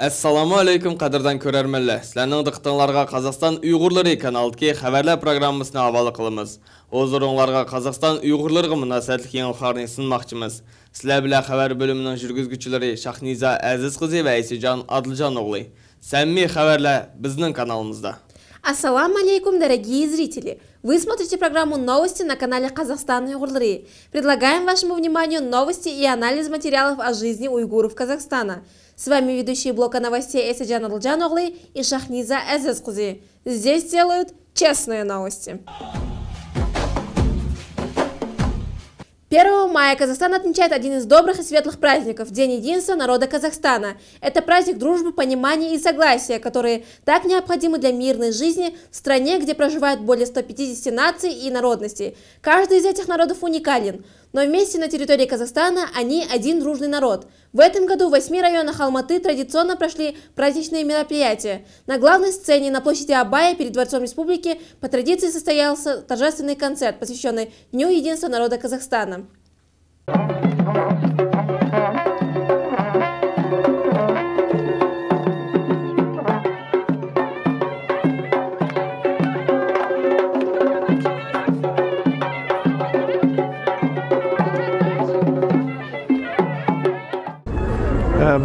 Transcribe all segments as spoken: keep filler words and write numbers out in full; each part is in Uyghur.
ئەسسالامۇ ئەلەيكۇم، قەدىردان كۆرەرمەنلەر! سىلەرنىڭ دىققىتىڭلارغا قازاقىستان ئۇيغۇرلىرى كانالىدىكى خەۋەرلەر پروگراممىسىنى ھاۋالە قىلىمىز. ھۇزۇرۇڭلارغا قازاقىستان ئۇيغۇرلىرىغا مۇناسىۋەتلىك يېڭىلىقلارنى سۇنماقچىمىز. سىلەر بىلەن خەۋەر بۆلۈمىنىڭ يۈرگۈزگۈچىلىرى شاھنىزا ئەزىز قىزى ۋە ئەيسىجان ئادىلجان ئوغلى. سەمىمىي خەۋەرلەر بىزنىڭ كانالىمىزدا. Ассаламу алейкум, дорогие зрители! Вы смотрите программу «Новости» на канале «Казахстан Уйгурлары». Предлагаем вашему вниманию новости и анализ материалов о жизни уйгуров Казахстана. С вами ведущие блока новостей Эседжан Адлджаноглы и Шахниза Азиз Кузи. Здесь делают честные новости. Первого мая Казахстан отмечает один из добрых и светлых праздников — День единства народа Казахстана. Это праздник дружбы, понимания и согласия, которые так необходимы для мирной жизни в стране, где проживают более ста пятидесяти наций и народностей. Каждый из этих народов уникален, но вместе на территории Казахстана они один дружный народ. В этом году в восьми районах Алматы традиционно прошли праздничные мероприятия. На главной сцене на площади Абая перед Дворцом Республики по традиции состоялся торжественный концерт, посвященный Дню единства народа Казахстана.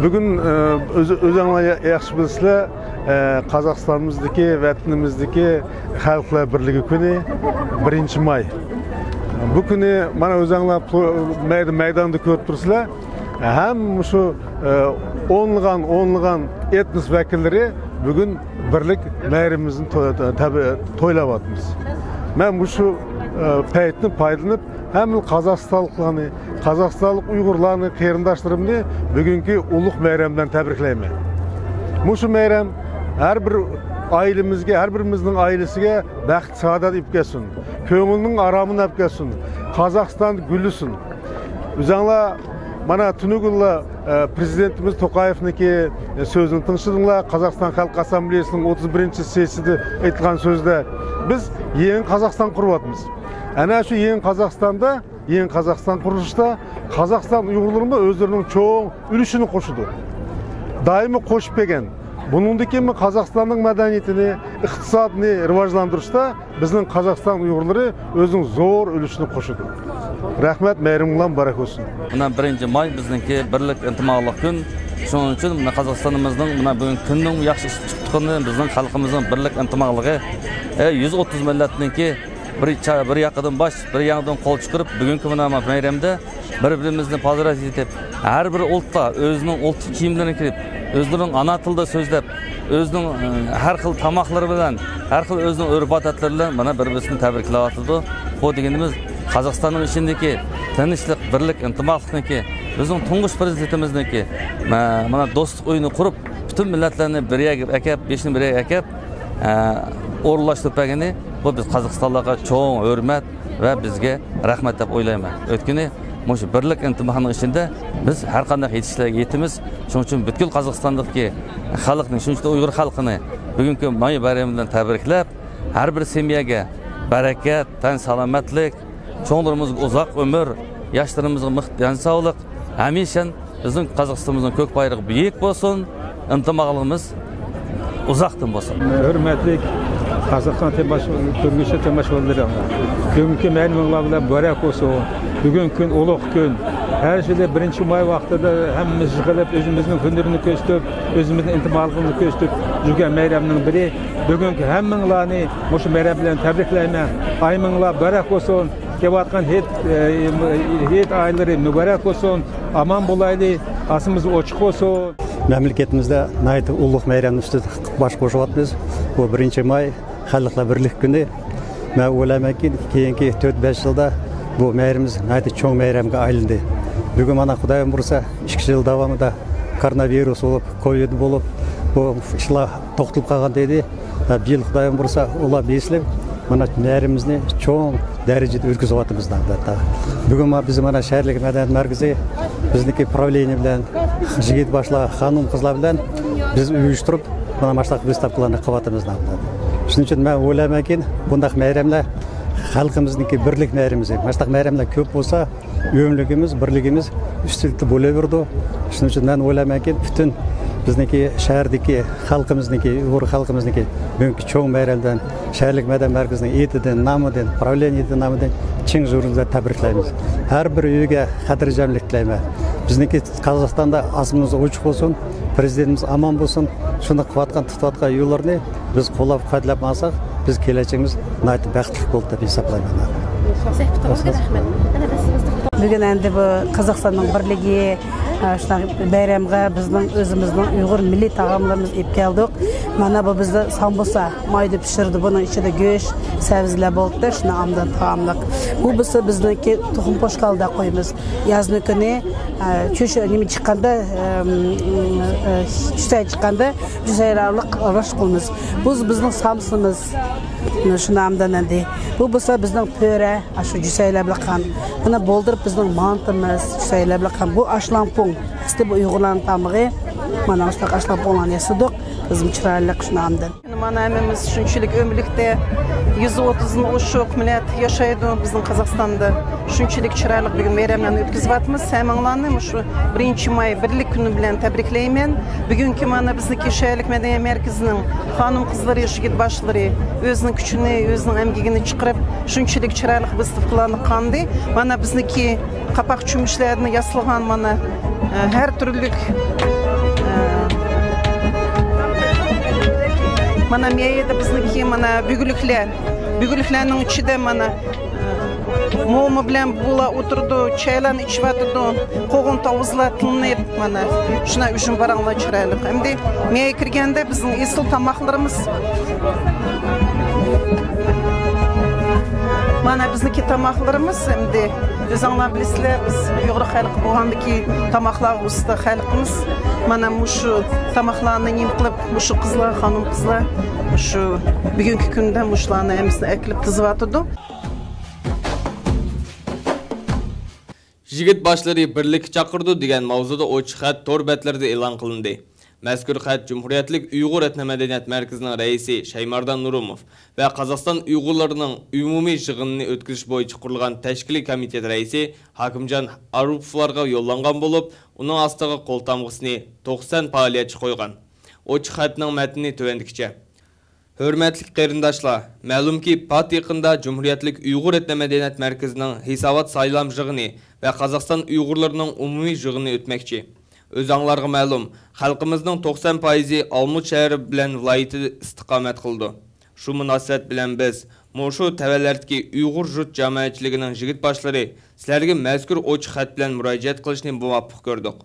بۈگۈن، ئۆز-، ئۆزۈڭلار يا-، ياخشى بىلىسىلەر، قازاقىستانىمىزدىكى، ۋەتىنىمىزدىكى خەلقلەر بىرلىكى كۈنى، بىرىنچى ماي. بۇ كۈنى مانا ئۆزۈڭلار پو-، مەيد-، مەيداندا كۆرۈپ تۇرسىلەر. ھەم مۇشۇ، ئە، ئونلىغان، ئونلىغان ئېتنوس ۋەكىللىرى بۈگۈن بىرلىك مەيرىمىمىزنى تو-، تەبى-، تويلاۋاتىمىز. مەن مۇشۇ، ئە، پەيتنى پايدىلىنىپ، ھەممە قازاقىستانلىقلارنى، قازاقىستانلىق ئۇيغۇرلارنى، قېرىنداشلىرىمنى بۈگۈنكى ئۇلۇغ مەيرەم بىلەن تەبرىكلەيمەن. مۇشۇ مەيرەم ھەر بىر ئائىلىمىزگە، ھەر بىرىمىزنىڭ ئائىلىسىگە بەخت، سائادەت ئېلىپ كەلسۇن. كۆڭۈلنىڭ ئارامىنى ئەپ كەلسۇن. قازاقىستان گۈللىسۇن. ئۆزۈڭلار مانا تۈنۈگۈنلا، ئە، پرېزىدېنتىمىز توقايېۋنىڭكى، ئە، سۆزىنى تىڭشىدىڭلار. قازاقىستان خەلق ئاسسامبلېيەسىنىڭ ئوتتۇز بىرىنچى سېسسىيىسىدا ئېيتقان سۆزىدە، بىز يېڭى قازاقىستان قۇرۇۋاتىمىز. ئەنە شۇ يېڭى قازاقىستاندا، يېڭى قازاقىستان قۇرۇلۇشىدا قازاقىستان ئۇيغۇرلىرىمۇ ئۆزلىرىنىڭ چوڭ ئۈلۈشىنى قوشىدۇ. دائىم قوشۇپ كەلگەن. بۇنىڭدىن كېيىنمۇ قازاقىستاننىڭ مەدەنىيىتىنى، ئىقتىسادىنى راۋاجلاندۇرۇشتا بىزنىڭ قازاقىستان ئۇيغۇرلىرى ئۆزىنىڭ زور ئۈلۈشىنى قوشىدۇ. رەھمەت، مەيرىمىڭلار مۇبارەك بولسۇن. مانا بىرىنچى ماي بىزنىڭكى بىرلىك ئىنتىماقلىق كۈن. شۇنىڭ ئۈچۈن مانا قازاقىستانىمىزنىڭ مانا بۈگۈنكى كۈنىنىڭ ياخشى ئىش چىقىپ چىققىنى بىزنىڭ خەلقىمىزنىڭ بىرلىك ئىنتىماقلىقى. ئە، يۈز ئوتتۇز مىللەتنىڭكى بىر چا-، بىر ياقىدىن باش، بىر ياڭدىن قول چىقىرىپ، بۈگۈنكى مانا مەيرەمدە بىر-بىرىمىزنى پازىراش ئېتىپ، ھەر بىر ئۇلتتا ئۆزىنىڭ ئۇلتىق كىيىملىرىنى كىيىپ، ئۆزلىرىنىڭ ئانا تىلىدا سۆزلەپ، ئۆزىنىڭ، ئە، ھەر خىل تاماقلىرى بىلەن، ھەر خىل ئۆزىنىڭ ئۆرپ-ئادەتلىرى بىلەن مانا بىر-بىرسىنى تەبرىكلەۋاتىدۇ. بۇ دېگىنىمىز قازاقىستاننىڭ ئىچىدىكى تىنچلىق، بىرلىك، ئىنتىماقلىقنىڭكى، بىزنىڭ تۇڭگۇش پرېزىدېنتىمىزنىڭكى، مە-، مانا دوستلۇق ئۆيىنى قۇرۇپ، پۈتۈن مىللەتلەرنى بىر يەرگە ئەكەپ، بېشىنى بىر يەرگە ئەكەپ، ئە، ئورۇنلاشتۇرۇپ بەرگىنى، بۇ بىز قازاقىستانلارغا چوڭ ھۆرمەت ۋە بىزگە رەھمەت دەپ ئويلايمەن. ئۆيتكىنى مۇشۇ بىرلىك ئىنتىماقنىڭ ئىچىدە بىز ھەر قانداق يېتىشىشلەرگە يېتىمىز. شۇنىڭ ئۈچۈن پۈتكۈل قازاقىستاندىكى خەلقنى، شۇنىڭ ئۈچۈن ئۇيغۇر خەلقىنى بۈگۈنكى ماي بايرىمى بىلەن تەبرىكلەپ، ھەر بىر سېمىيەگە بەرىكەت، تەن سالامەتلىك، چوڭلىرىمىزغا ئۇزاق ئۆمۈر، ياشلىرىمىزغا مىخ-، تەن ساغلىق، ھەمىشە بىزنىڭ قازاقىستانىمىزنىڭ كۆك بايرىقى بىيىك بولسۇن، ئىنتىماقلىقىمىز ئۇزاقتىن بولسۇن. ھۆرمەتلىك قازاقىستان تىلباش-، كۆرگۈچى تىلباشلىرى، بۈگۈنكى مەيرىمىڭلار بىلەن مۇبارەك بولسۇن. بۈگۈنكى كۈن ئۇلۇغ كۈن. ھەر يىلى بىرىنچى ماي ۋاقتىدا ھەممىمىز يىغىلىپ، ئۆزىمىزنىڭ ھۈنىرىنى كۆرسىتىپ، ئۆزىمىزنىڭ ئىنتىماقلىقىمىزنى كۆرسىتىپ يۈرگەن مەيرەمنىڭ بىرى. بۈگۈنكى ھەممىڭلارنى مۇشۇ مەيرەم بىلەن تەبرىكلەيمەن. ئايىمىڭلار مۇبارەك بولسۇن. كېلىۋاتقان ھېيت، ئە، ھېيت ئايلىرى مۇبارەك بولسۇن. ئامان بولايلى. ئاسمىمىز ئوچۇق بولسۇن. مەملىكىتىمىزدە ناھايىتى ئۇلۇغ مەيرەمنى ئۈستىدە باش قوشۇۋاتىمىز. بۇ بىرىنچى ماي، خەلقلەر بىرلىك كۈنى. مەن ئويلايمەنكى، كېيىنكى تۆت، بەش يىلدا بۇ مەيرىمىز ناھايىتى چوڭ مەيرەمگە ئايلاندى. بۈگۈن مانا خۇدايىم بۇيرۇسا، ئىككى يىل داۋامىدا كوروناۋىرۇس بولۇپ، كوۋىد بولۇپ، بۇ ئىشلار توختىلىپ قالغان ئىدى. ھە، بۇ يىل خۇدايىم بۇيرۇسا، ئۇلار بېسىلىپ، مانا مەيرىمىمىزنى چوڭ دەرىجىدە ئۆتكۈزۈۋاتىمىز، ئەلۋەتتە. بۈگۈن ما-، بىز مانا شەھەرلىك مەدەنىيەت مەركىزى بىزنىڭكى پراۋلېنىيە بىلەن، يىگىت باشلار، خانىم قىزلار بىلەن بىز ئۇيۇشتۇرۇپ، مانا ماشۇنداق ۋىستاۋكىلارنى قىلىۋاتىمىز، ئەلۋەتتە. شۇنىڭ ئۈچۈن مەن ئويلايمەنكى، بۇنداق مەيرەملەر خەلقىمىزنىڭكى بىرلىك مەيرىمىزى. ماشۇنداق مەيرەملەر كۆپ بولسا، ئۆملۈكىمىز، بىرلىكىمىز ئۈستۈنلۈكتە بولۇۋېرىدۇ. شۇنىڭ ئۈچۈن مەن ئويلايمەنكى، پۈتۈن بىزنىڭكى شەھەردىكى خەلقىمىزنىڭكى، ئۇيغۇر خەلقىمىزنىڭكى بۈگۈنكى چوڭ بايرامدىن، شەھەرلىك مەدەنىيەت مەركىزىنىڭ ئېتىدىن، نامىدىن، پراۋلېنىيە ئېتى نامىدىن چىڭ يۈرىكىمىزدىن تەبرىكلەيمىز. ھەر بىر ئۆيگە قەدىرجانلىق تىلەيمەن. بىزنىڭكى قازاقىستاندا ئاسمىنىمىز ئوچۇق بولسۇن، پىرېزىدېنتىمىز ئامان بولسۇن. شۇنداق قىلىۋاتقان، تۇتۇۋاتقان يوللىرىنى بىز قوللاپ-قۇۋۋەتلەپ ماڭساق، بىز كېلەچىكىمىز ناھايىتى بەختلىك بولدى دەپ ھېسابلايمەن. بۈگۈن ئەمدى بۇ قازاقىستاننىڭ بىرلىكى، ئە، شۇنداق بايرامغا بىزنىڭ ئۆزىمىزنىڭ ئۇيغۇر مىللىي تائاملىرىمىزنى ئېلىپ كەلدۇق. مانا بۇ بىزدە سامبۇسا، مايدا پىشۇرىدۇ، بۇنىڭ ئىچىدە گۆش، سەۋزىلەر بولدى، شۇنى ئامدان تائاملىق. بۇ بولسا بىزنىڭكى تۇخۇم پوشكال دەپ قويىمىز. يازنىڭ كۈنى، ئە، چۈش، نېمە چىققاندا، ئەم، ئە، چۈسەي چىققاندا، چۈسەيلەرلىك راش قىلىمىز. بۇ بىزنىڭ سامسىمىز. مانا شۇنى ئامدان ئەمدى. بۇ بولسا بىزنىڭ پۆرە، ئاشۇ چۈسەيلەر بىلەن قان. مانا بولدۇرۇپ بىزنىڭ مانتىمىز، چۈسەيلەر بىلەن قان. بۇ ئاشلامپۇڭ. ئەسلى بۇ ئۇيغۇرلارنىڭ تامىقى. مانا شۇنداق ئاشلامپۇڭلارنى ياسىدۇق. بىزمۇ چىرايلىق شۇنى ئامدان. مانا ھەممىمىز شۇنچىلىك ئۆملۈكتە يۈز ئوتتۇزدىن ئوشۇق مىللەت ياشايدۇ بىزنىڭ قازاقىستاندا. شۇنچىلىك چىرايلىق بۈگۈن بايراملارنى ئۆتكۈزۈۋاتىمىز. ھەممىڭلارنى مۇشۇ بىرىنچى ماي بىرلىك كۈنى بىلەن تەبرىكلەيمەن. بۈگۈنكى مانا بىزنىڭكى شەھەرلىك مەدەنىيەت مەركىزىنىڭ خانىم-قىزلىرى، يىگىت باشلىرى ئۆزىنىڭ كۈچىنى، ئۆزىنىڭ ئەمگىكىنى چىقىرىپ، شۇنچىلىك چىرايلىق ۋىستىۋكىلارنى قاندى. مانا بىزنىڭكى قاپاق چۆمۈچلەردىن ياسالغان مانا، ئە، ھەر تۈرلۈك، ئە، مانا مەيەدە بىزنىڭكى مانا بۈگۈلۈكلەر، بۈگۈلۈكلەرنىڭ ئىچىدە مانا، ئە، موما بىلەن بۇلا ئولتۇرىدۇ، چايلارنى ئىچىۋاتىدۇ، قوغۇن تاۋۇزلار تىلىنىپ، مانا شۇنداق ئۈجۈم باراڭلار چىرايلىق. ئەمدى مەيەگە كىرگەندە بىزنىڭ ئېسىل تاماقلىرىمىز. مانا بىزنىڭكى تاماقلىرىمىز ئەمدى. ئۆزۈڭلار بىلىسىلەر، بىز ئۇيغۇر خەلقى بولغاندىكى تاماقلارغا ئۇستا خەلقىمىز. مانا مۇشۇ تاماقلارنى نېمە قىلىپ، مۇشۇ قىزلار، خانىم-قىزلار مۇشۇ بۈگۈنكى كۈندە مۇشۇلارنى ھەممىسىنى ئەكىلىپ تىزىۋاتىدۇ. يىگىت باشلىرى بىرلىككە چاقىرىدۇ دېگەن ماۋزۇدا ئوچۇق خەت تور بەتلىرىدە ئېلان قىلىندى. مەزكۇر خەت جۇمھۇرىيەتلىك ئۇيغۇر ئېتنو مەدەنىيەت مەركىزىنىڭ رەئىسى شەيماردان نۇرۇموف ۋە قازاقىستان ئۇيغۇرلىرىنىڭ ئومۇمىي يىغىنىنى ئۆتكۈزۈش بويىچە قۇرۇلغان تەشكىلىي كومىتېت رەئىسى ھاكىمجان ئاروپوفلارغا يوللانغان بولۇپ، ئۇنىڭ ئاستىغا قولتامغىسىنى توقسان پائالىيەتچى قويغان. ئوچۇق خەتنىڭ مەتنى تۆۋەندىكىچە. ھۆرمەتلىك قېرىنداشلار، مەلۇمكى، پات يېقىندا جۇمھۇرىيەتلىك ئۇيغۇر ئېتنو مەدەنىيەت مەركىزىنىڭ ھېسابات سايلام يىغىنى ۋە قازاقىستان ئۇيغۇرلىرىنىڭ ئومۇمىي يىغىنى ئۆتمەكچى. ئۆزەڭلارغا مەلۇم، خەلقىمىزنىڭ توقسان پايىزى ئالمۇت شەھىرى بىلەن ۋىلايىتىدە ئىستىقامەت قىلىدۇ. شۇ مۇناسىۋەت بىلەن بىز مۇشۇ تەۋەلەردىكى ئۇيغۇر يۇرت جامائەتچىلىكىنىڭ يىگىت باشلىرى سىلەرگە مەزكۇر ئوچۇق خەت بىلەن مۇراجىئەت قىلىشنى مۇۋاپىق كۆردۇق.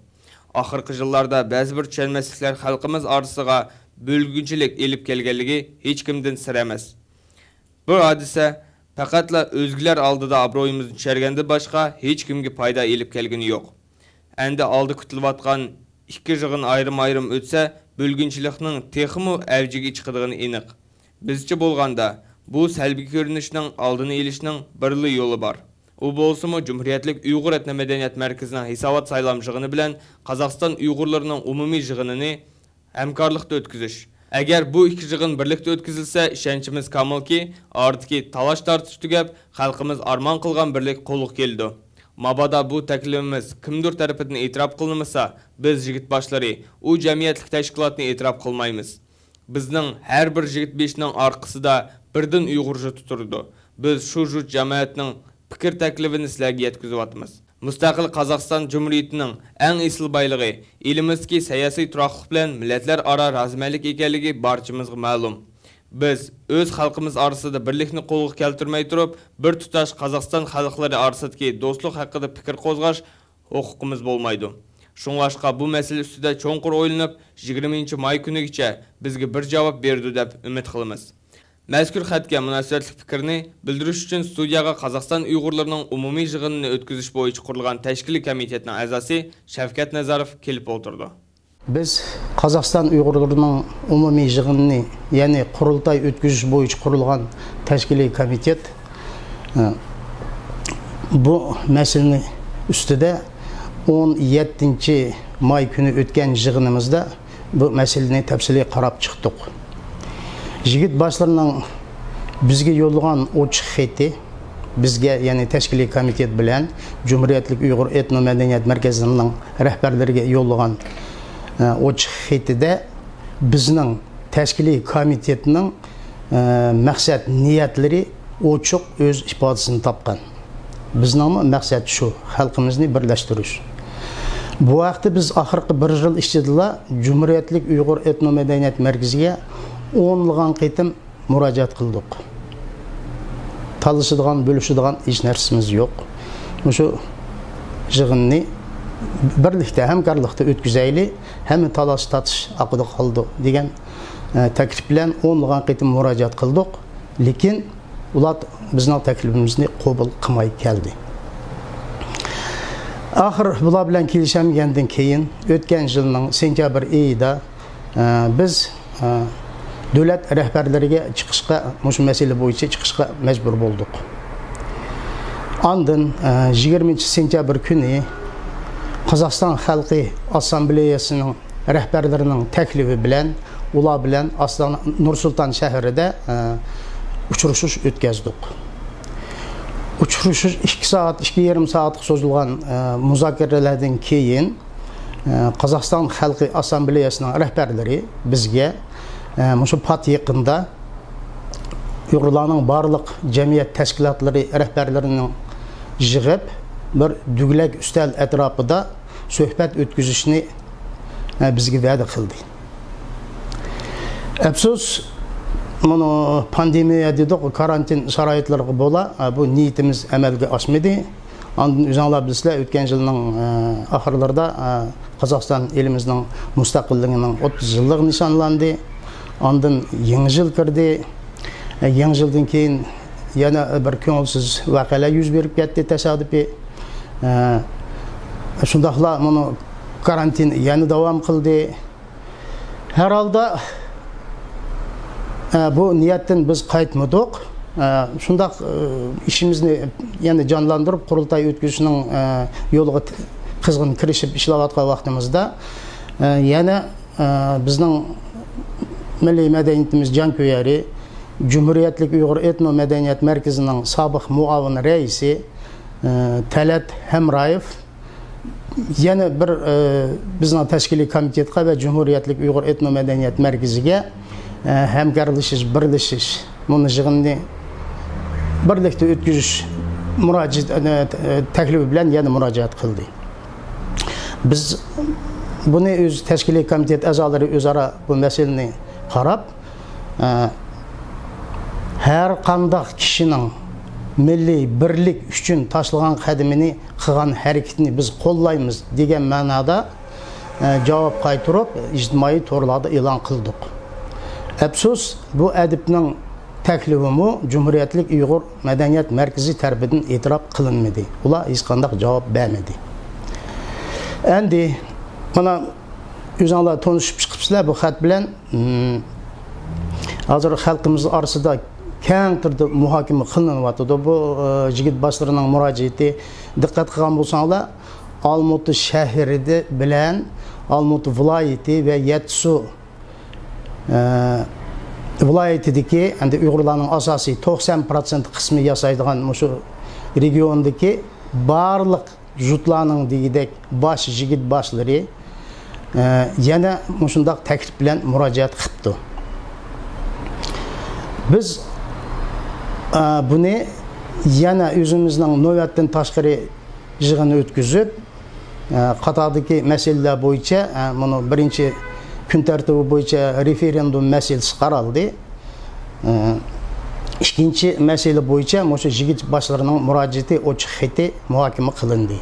ئاخىرقى يىللاردا بەزى بىر چۈشەنمەسلىكلەر خەلقىمىز ئارىسىغا بۆلگۈنچىلىك ئېلىپ كەلگەنلىكى ھېچكىمدىن سىر ئەمەس. بۇ ھادىسە پەقەتلا ئۆزگىلەر ئالدىدا ئابرۇيىمىزنى چۈشۈرگەندىن باشقا ھېچكىمگە پايدا ئېلىپ كەلگىنى يوق. ئەمدى ئالدى كۈتۈلۈۋاتقان ئىككى يىغىن ئايرىم-ئايرىم ئۆتسە، بۆلگۈنچىلىكنىڭ تېخىمۇ ئەۋجىگە چىقىدىغىنى ئېنىق. بىزچە بولغاندا، بۇ سەلبىي كۆرۈنۈشنىڭ ئالدىنى ئېلىشنىڭ بىرلا يولى بار. ئۇ بولسىمۇ جۇمھۇرىيەتلىك ئۇيغۇر ئېتنو مەدەنىيەت مەركىزىنىڭ ھېسابات سايلام يىغىنى بىلەن قازاقىستان ئۇيغۇرلىرىنىڭ ئومۇمىي يىغىنىنى ھەمكارلىقتا ئۆتكۈزۈش. ئەگەر بۇ ئىككى يىغىن بىرلىكتە ئۆتكۈزۈلسە، ئىشەنچىمىز كامىلكى، ئارىدىكى تالاش-تارتىش تۈگەپ، خەلقىمىز ئارمان قىلغان بىرلىك قولغا كېلىدۇ. مابادا بۇ تەكلىپىمىز كىمدۇر تەرىپىدىن ئېتىراپ قىلىنمىسا، بىز يىگىت باشلىرى ئۇ جەمئىيەتلىك تەشكىلاتنى ئېتىراپ قىلمايمىز. بىزنىڭ ھەر بىر يىگىت بېشىنىڭ ئارقىسىدا بىردىن ئۇيغۇر يۇرتى تۇرىدۇ. بىز شۇ يۇرت جامائەتنىڭ پىكىر تەكلىپىنى سىلەرگە يەتكۈزۈۋاتىمىز. مۇستەقىل قازاقىستان جۇمھۇرىيىتىنىڭ ئەڭ ئېسىل بايلىقى، ئېلىمىزدىكى سىياسىي تۇراقلىق بىلەن مىللەتلەر ئارا رازىمەنلىك ئىكەنلىكى بارچىمىزغا مەلۇم. بىز ئۆز خەلقىمىز ئارىسىدا بىرلىكنى قولغا كەلتۈرمەي تۇرۇپ، بىر تۇتاش قازاقىستان خەلقلىرى ئارىسىدىكى دوستلۇق ھەققىدە پىكىر قوزغاش ھوقۇقىمىز بولمايدۇ. شۇڭلاشقا بۇ مەسىلە ئۈستىدە چوڭقۇر ئويلىنىپ، يىگىرمىنچى ماي كۈنىگىچە بىزگە بىر جاۋاب بېرىدۇ دەپ ئۈمىد قىلىمىز. مەزكۇر خەتكە مۇناسىۋەتلىك پىكىرنى بىلدۈرۈش ئۈچۈن ستۇدىيەگە قازاقىستان ئۇيغۇرلىرىنىڭ ئومۇمىي يىغىنىنى ئۆتكۈزۈش بويىچە قۇرۇلغان تەشكىلىي كومىتېتنىڭ ئەزاسى شەۋكەت نەزەروف كېلىپ ئولتۇرىدۇ. بىز قازاقىستان ئۇيغۇرلىرىنىڭ ئومۇمىي يىغىنىنى، يەنى قۇرۇلتاي ئۆتكۈزۈش بويىچە قۇرۇلغان تەشكىلىي كومىتېت، ئە، بۇ مەسىلىنى ئۈستىدە ئون يەتتىنچى ماي كۈنى ئۆتكەن يىغىنىمىزدا بۇ مەسىلىنى تەپسىلىي قاراپ چىقتۇق. يىگىت باشلىرىنىڭ بىزگە يوللىغان ئوچۇق خېتى، بىزگە، يەنى تەشكىلىي كومىتېت بىلەن جۇمھۇرىيەتلىك ئۇيغۇر ئېتنو مەدەنىيەت مەركىزىنىڭ رەھبەرلىرىگە يوللىغان ئوچۇق خېتىدە بىزنىڭ تەشكىلىي كومىتېتنىڭ، ئە، مەقسەت نىيەتلىرى ئوچۇق ئۆز ئىپادىسىنى تاپقان. بىزنىڭمۇ مەقسەت شۇ، خەلقىمىزنى بىرلەشتۈرۈش. بۇ ھەقتە بىز ئاخىرقى بىر يىل ئىچىدىلا جۇمھۇرىيەتلىك ئۇيغۇر ئېتنو مەدەنىيەت مەركىزىگە ئونلىغان قېتىم مۇراجىئەت قىلدۇق. تالىشىدىغان، بۆلۈشىدىغان ھېچ نەرسىمىز يوق. مۇشۇ يىغىننى بىرلىكتە، ھەمكارلىقتا ئۆتكۈزەيلى، ھەممە تالاش-تارتىش ئارقىدا قالىدۇ دېگەن، ئە، تەكلىپ بىلەن ئونلىغان قېتىم مۇراجىئەت قىلدۇق. لېكىن ئۇلار بىزنىڭ تەكلىپىمىزنى قوبۇل قىلماي كەلدى. ئاخىر بۇلار بىلەن كېلىشەلمىگەندىن كېيىن، ئۆتكەن يىلنىڭ سېنتيابىر ئېيىدا، ئە، بىز، ئە، دۆلەت رەھبەرلىرىگە چىقىشقا، مۇشۇ مەسىلە بويىچە چىقىشقا مەجبۇر بولدۇق. ئاندىن، ئە، يىگىرمىنچى سېنتيابىر كۈنى قازاقىستان خەلقى ئاسسامبلېيەسىنىڭ رەھبەرلىرىنىڭ تەكلىپى بىلەن ئۇلار بىلەن ئاستانا، نۇر سۇلتان شەھىرىدە، ئە، ئۇچرىشىش ئۆتكەزدۇق. ئۇچرىشىش ئىككى سائەت، ئىككى يېرىم سائەتكە سوزۇلغان، ئە، مۇزاكىرىلەردىن كېيىن، ئە، قازاقىستان خەلقى ئاسسامبلېيەسىنىڭ رەھبەرلىرى بىزگە، ئە، مۇشۇ پات يېقىندا ئۇيغۇرلارنىڭ بارلىق جەمئىيەت تەشكىلاتلىرى رەھبەرلىرىنىڭ يىغىپ، بىر دۆگىلەك ئۈستەل ئەتراپىدا سۆھبەت ئۆتكۈزۈشنى، ئە، بىزگە ۋەدە قىلدى. ئەپسۇس، مانا پاندېمىيە دېدۇق، كارانتىن شارائىتلىرىغا بولا، ئە، بۇ نىيىتىمىز ئەمەلگە ئاشمىدى. ئاندىن ئۆزۈڭلار بىلىسىلەر، ئۆتكەن يىلنىڭ، ئە، ئاخىرلىرىدا، ئە، قازاقىستان ئېلىمىزنىڭ مۇستەقىللىقىنىڭ ئوتتۇز يىللىقى نىشانلاندى. ئاندىن يېڭى يىل كىردى. ئە، يېڭى يىلدىن كېيىن يەنە بىر كۆڭۈلسىز ۋەقەلەر يۈز بېرىپ كەتتى تاسادىپىي. ئە، شۇنداقلا مۇنۇ كارانتىن يەنە داۋام قىلدى. ھەر ھالدا، ئە، بۇ نىيەتتىن بىز قايتمىدۇق. ئە، شۇنداق، ئە، ئىشىمىزنى يەنە جانلاندۇرۇپ، قۇرۇلتاي ئۆتكۈزۈشنىڭ، ئە، يولىغا ت-، قىزغىن كىرىشىپ ئىشلەۋاتقان ۋاقتىمىزدا، ئە، يەنە، ئە، بىزنىڭ مىللىي مەدەنىيىتىمىز جانكۆيەرى، جۇمھۇرىيەتلىك ئۇيغۇر ئېتنو مەدەنىيەت مەركىزىنىڭ سابىق مۇئاۋىن رەئىسى، ئە، تەلەت ھەمرايېۋ، يەنە بىر، ئە، بىزنىڭ تەشكىلىي كومىتېتقا ۋە جۇمھۇرىيەتلىك ئۇيغۇر ئېتنو مەدەنىيەت مەركىزىگە، ئە، ھەمكارلىشىش، بىرلىشىش، مۇنۇ يىغىننى بىرلىكتە ئۆتكۈزۈش مۇراجىئەت، ئە، تەكلىپى بىلەن يەنە مۇراجىئەت قىلدى. بىز بۇنى ئۆز تەشكىلىي كومىتېت ئەزالىرى ئۆزئارا بۇ مەسىلىنى قاراپ، ئە، ھەر قانداق كىشىنىڭ مىللىي بىرلىك ئۈچۈن تاشلىغان قەدىمىنى، قىلغان ھەرىكىتىنى بىز قوللايمىز دېگەن مەنادا، ئە، جاۋاب قايتۇرۇپ، ئىجتىمائىي تورلاردا ئېلان قىلدۇق. ئەپسۇس، بۇ ئەدىبنىڭ تەكلىپىمۇ جۇمھۇرىيەتلىك ئۇيغۇر مەدەنىيەت مەركىزى تەرىپىدىن ئېتىراپ قىلىنمىدى. ئۇلار ھېچقانداق جاۋاب بەرمىدى. ئەمدى مانا ئۆزۈڭلار تونۇشۇپ چىقىپسىلەر بۇ خەت بىلەن. ھازىر خەلقىمىز ئارىسىدا كەڭ تۈردە مۇھاكىمە قىلىنىۋاتىدۇ. بۇ، ئە، يىگىت باشلىرىنىڭ مۇراجىئىتى، دىققەت قىلغان بولساڭلار، ئالمۇتا شەھىرىدە بىلەن ئالمۇتا ۋىلايىتى ۋە يەتتىسۇ، ئە، ۋىلايىتىدىكى، ئەمدى ئۇيغۇرلارنىڭ ئاساسىي توقسان پىروتسېنت قىسمى ياسايدىغان مۇشۇ رېگىيوندىكى بارلىق يۇرتلارنىڭ دېگۈدەك باش يىگىت باشلىرى، ئە، يەنە مۇشۇنداق تەكلىپ بىلەن مۇراجىئەت قىپتۇ. بىز، ئە، بۇنى يەنە ئۆزىمىزنىڭ نۆۋەتتىن تاشقىرى يىغىنى ئۆتكۈزۈپ، ئە، قاتاردىكى مەسىلىلەر بويىچە، ئە، مۇنۇ بىرىنچى كۈن تەرتىپى بويىچە رېفېرېندۇم مەسىلىسى قارالدى. ئىككىنچى مەسىلە بويىچە مۇشۇ يىگىت باشلىرىنىڭ مۇراجىئىتى، ئوچۇق خېتى مۇھاكىمە قىلىندى.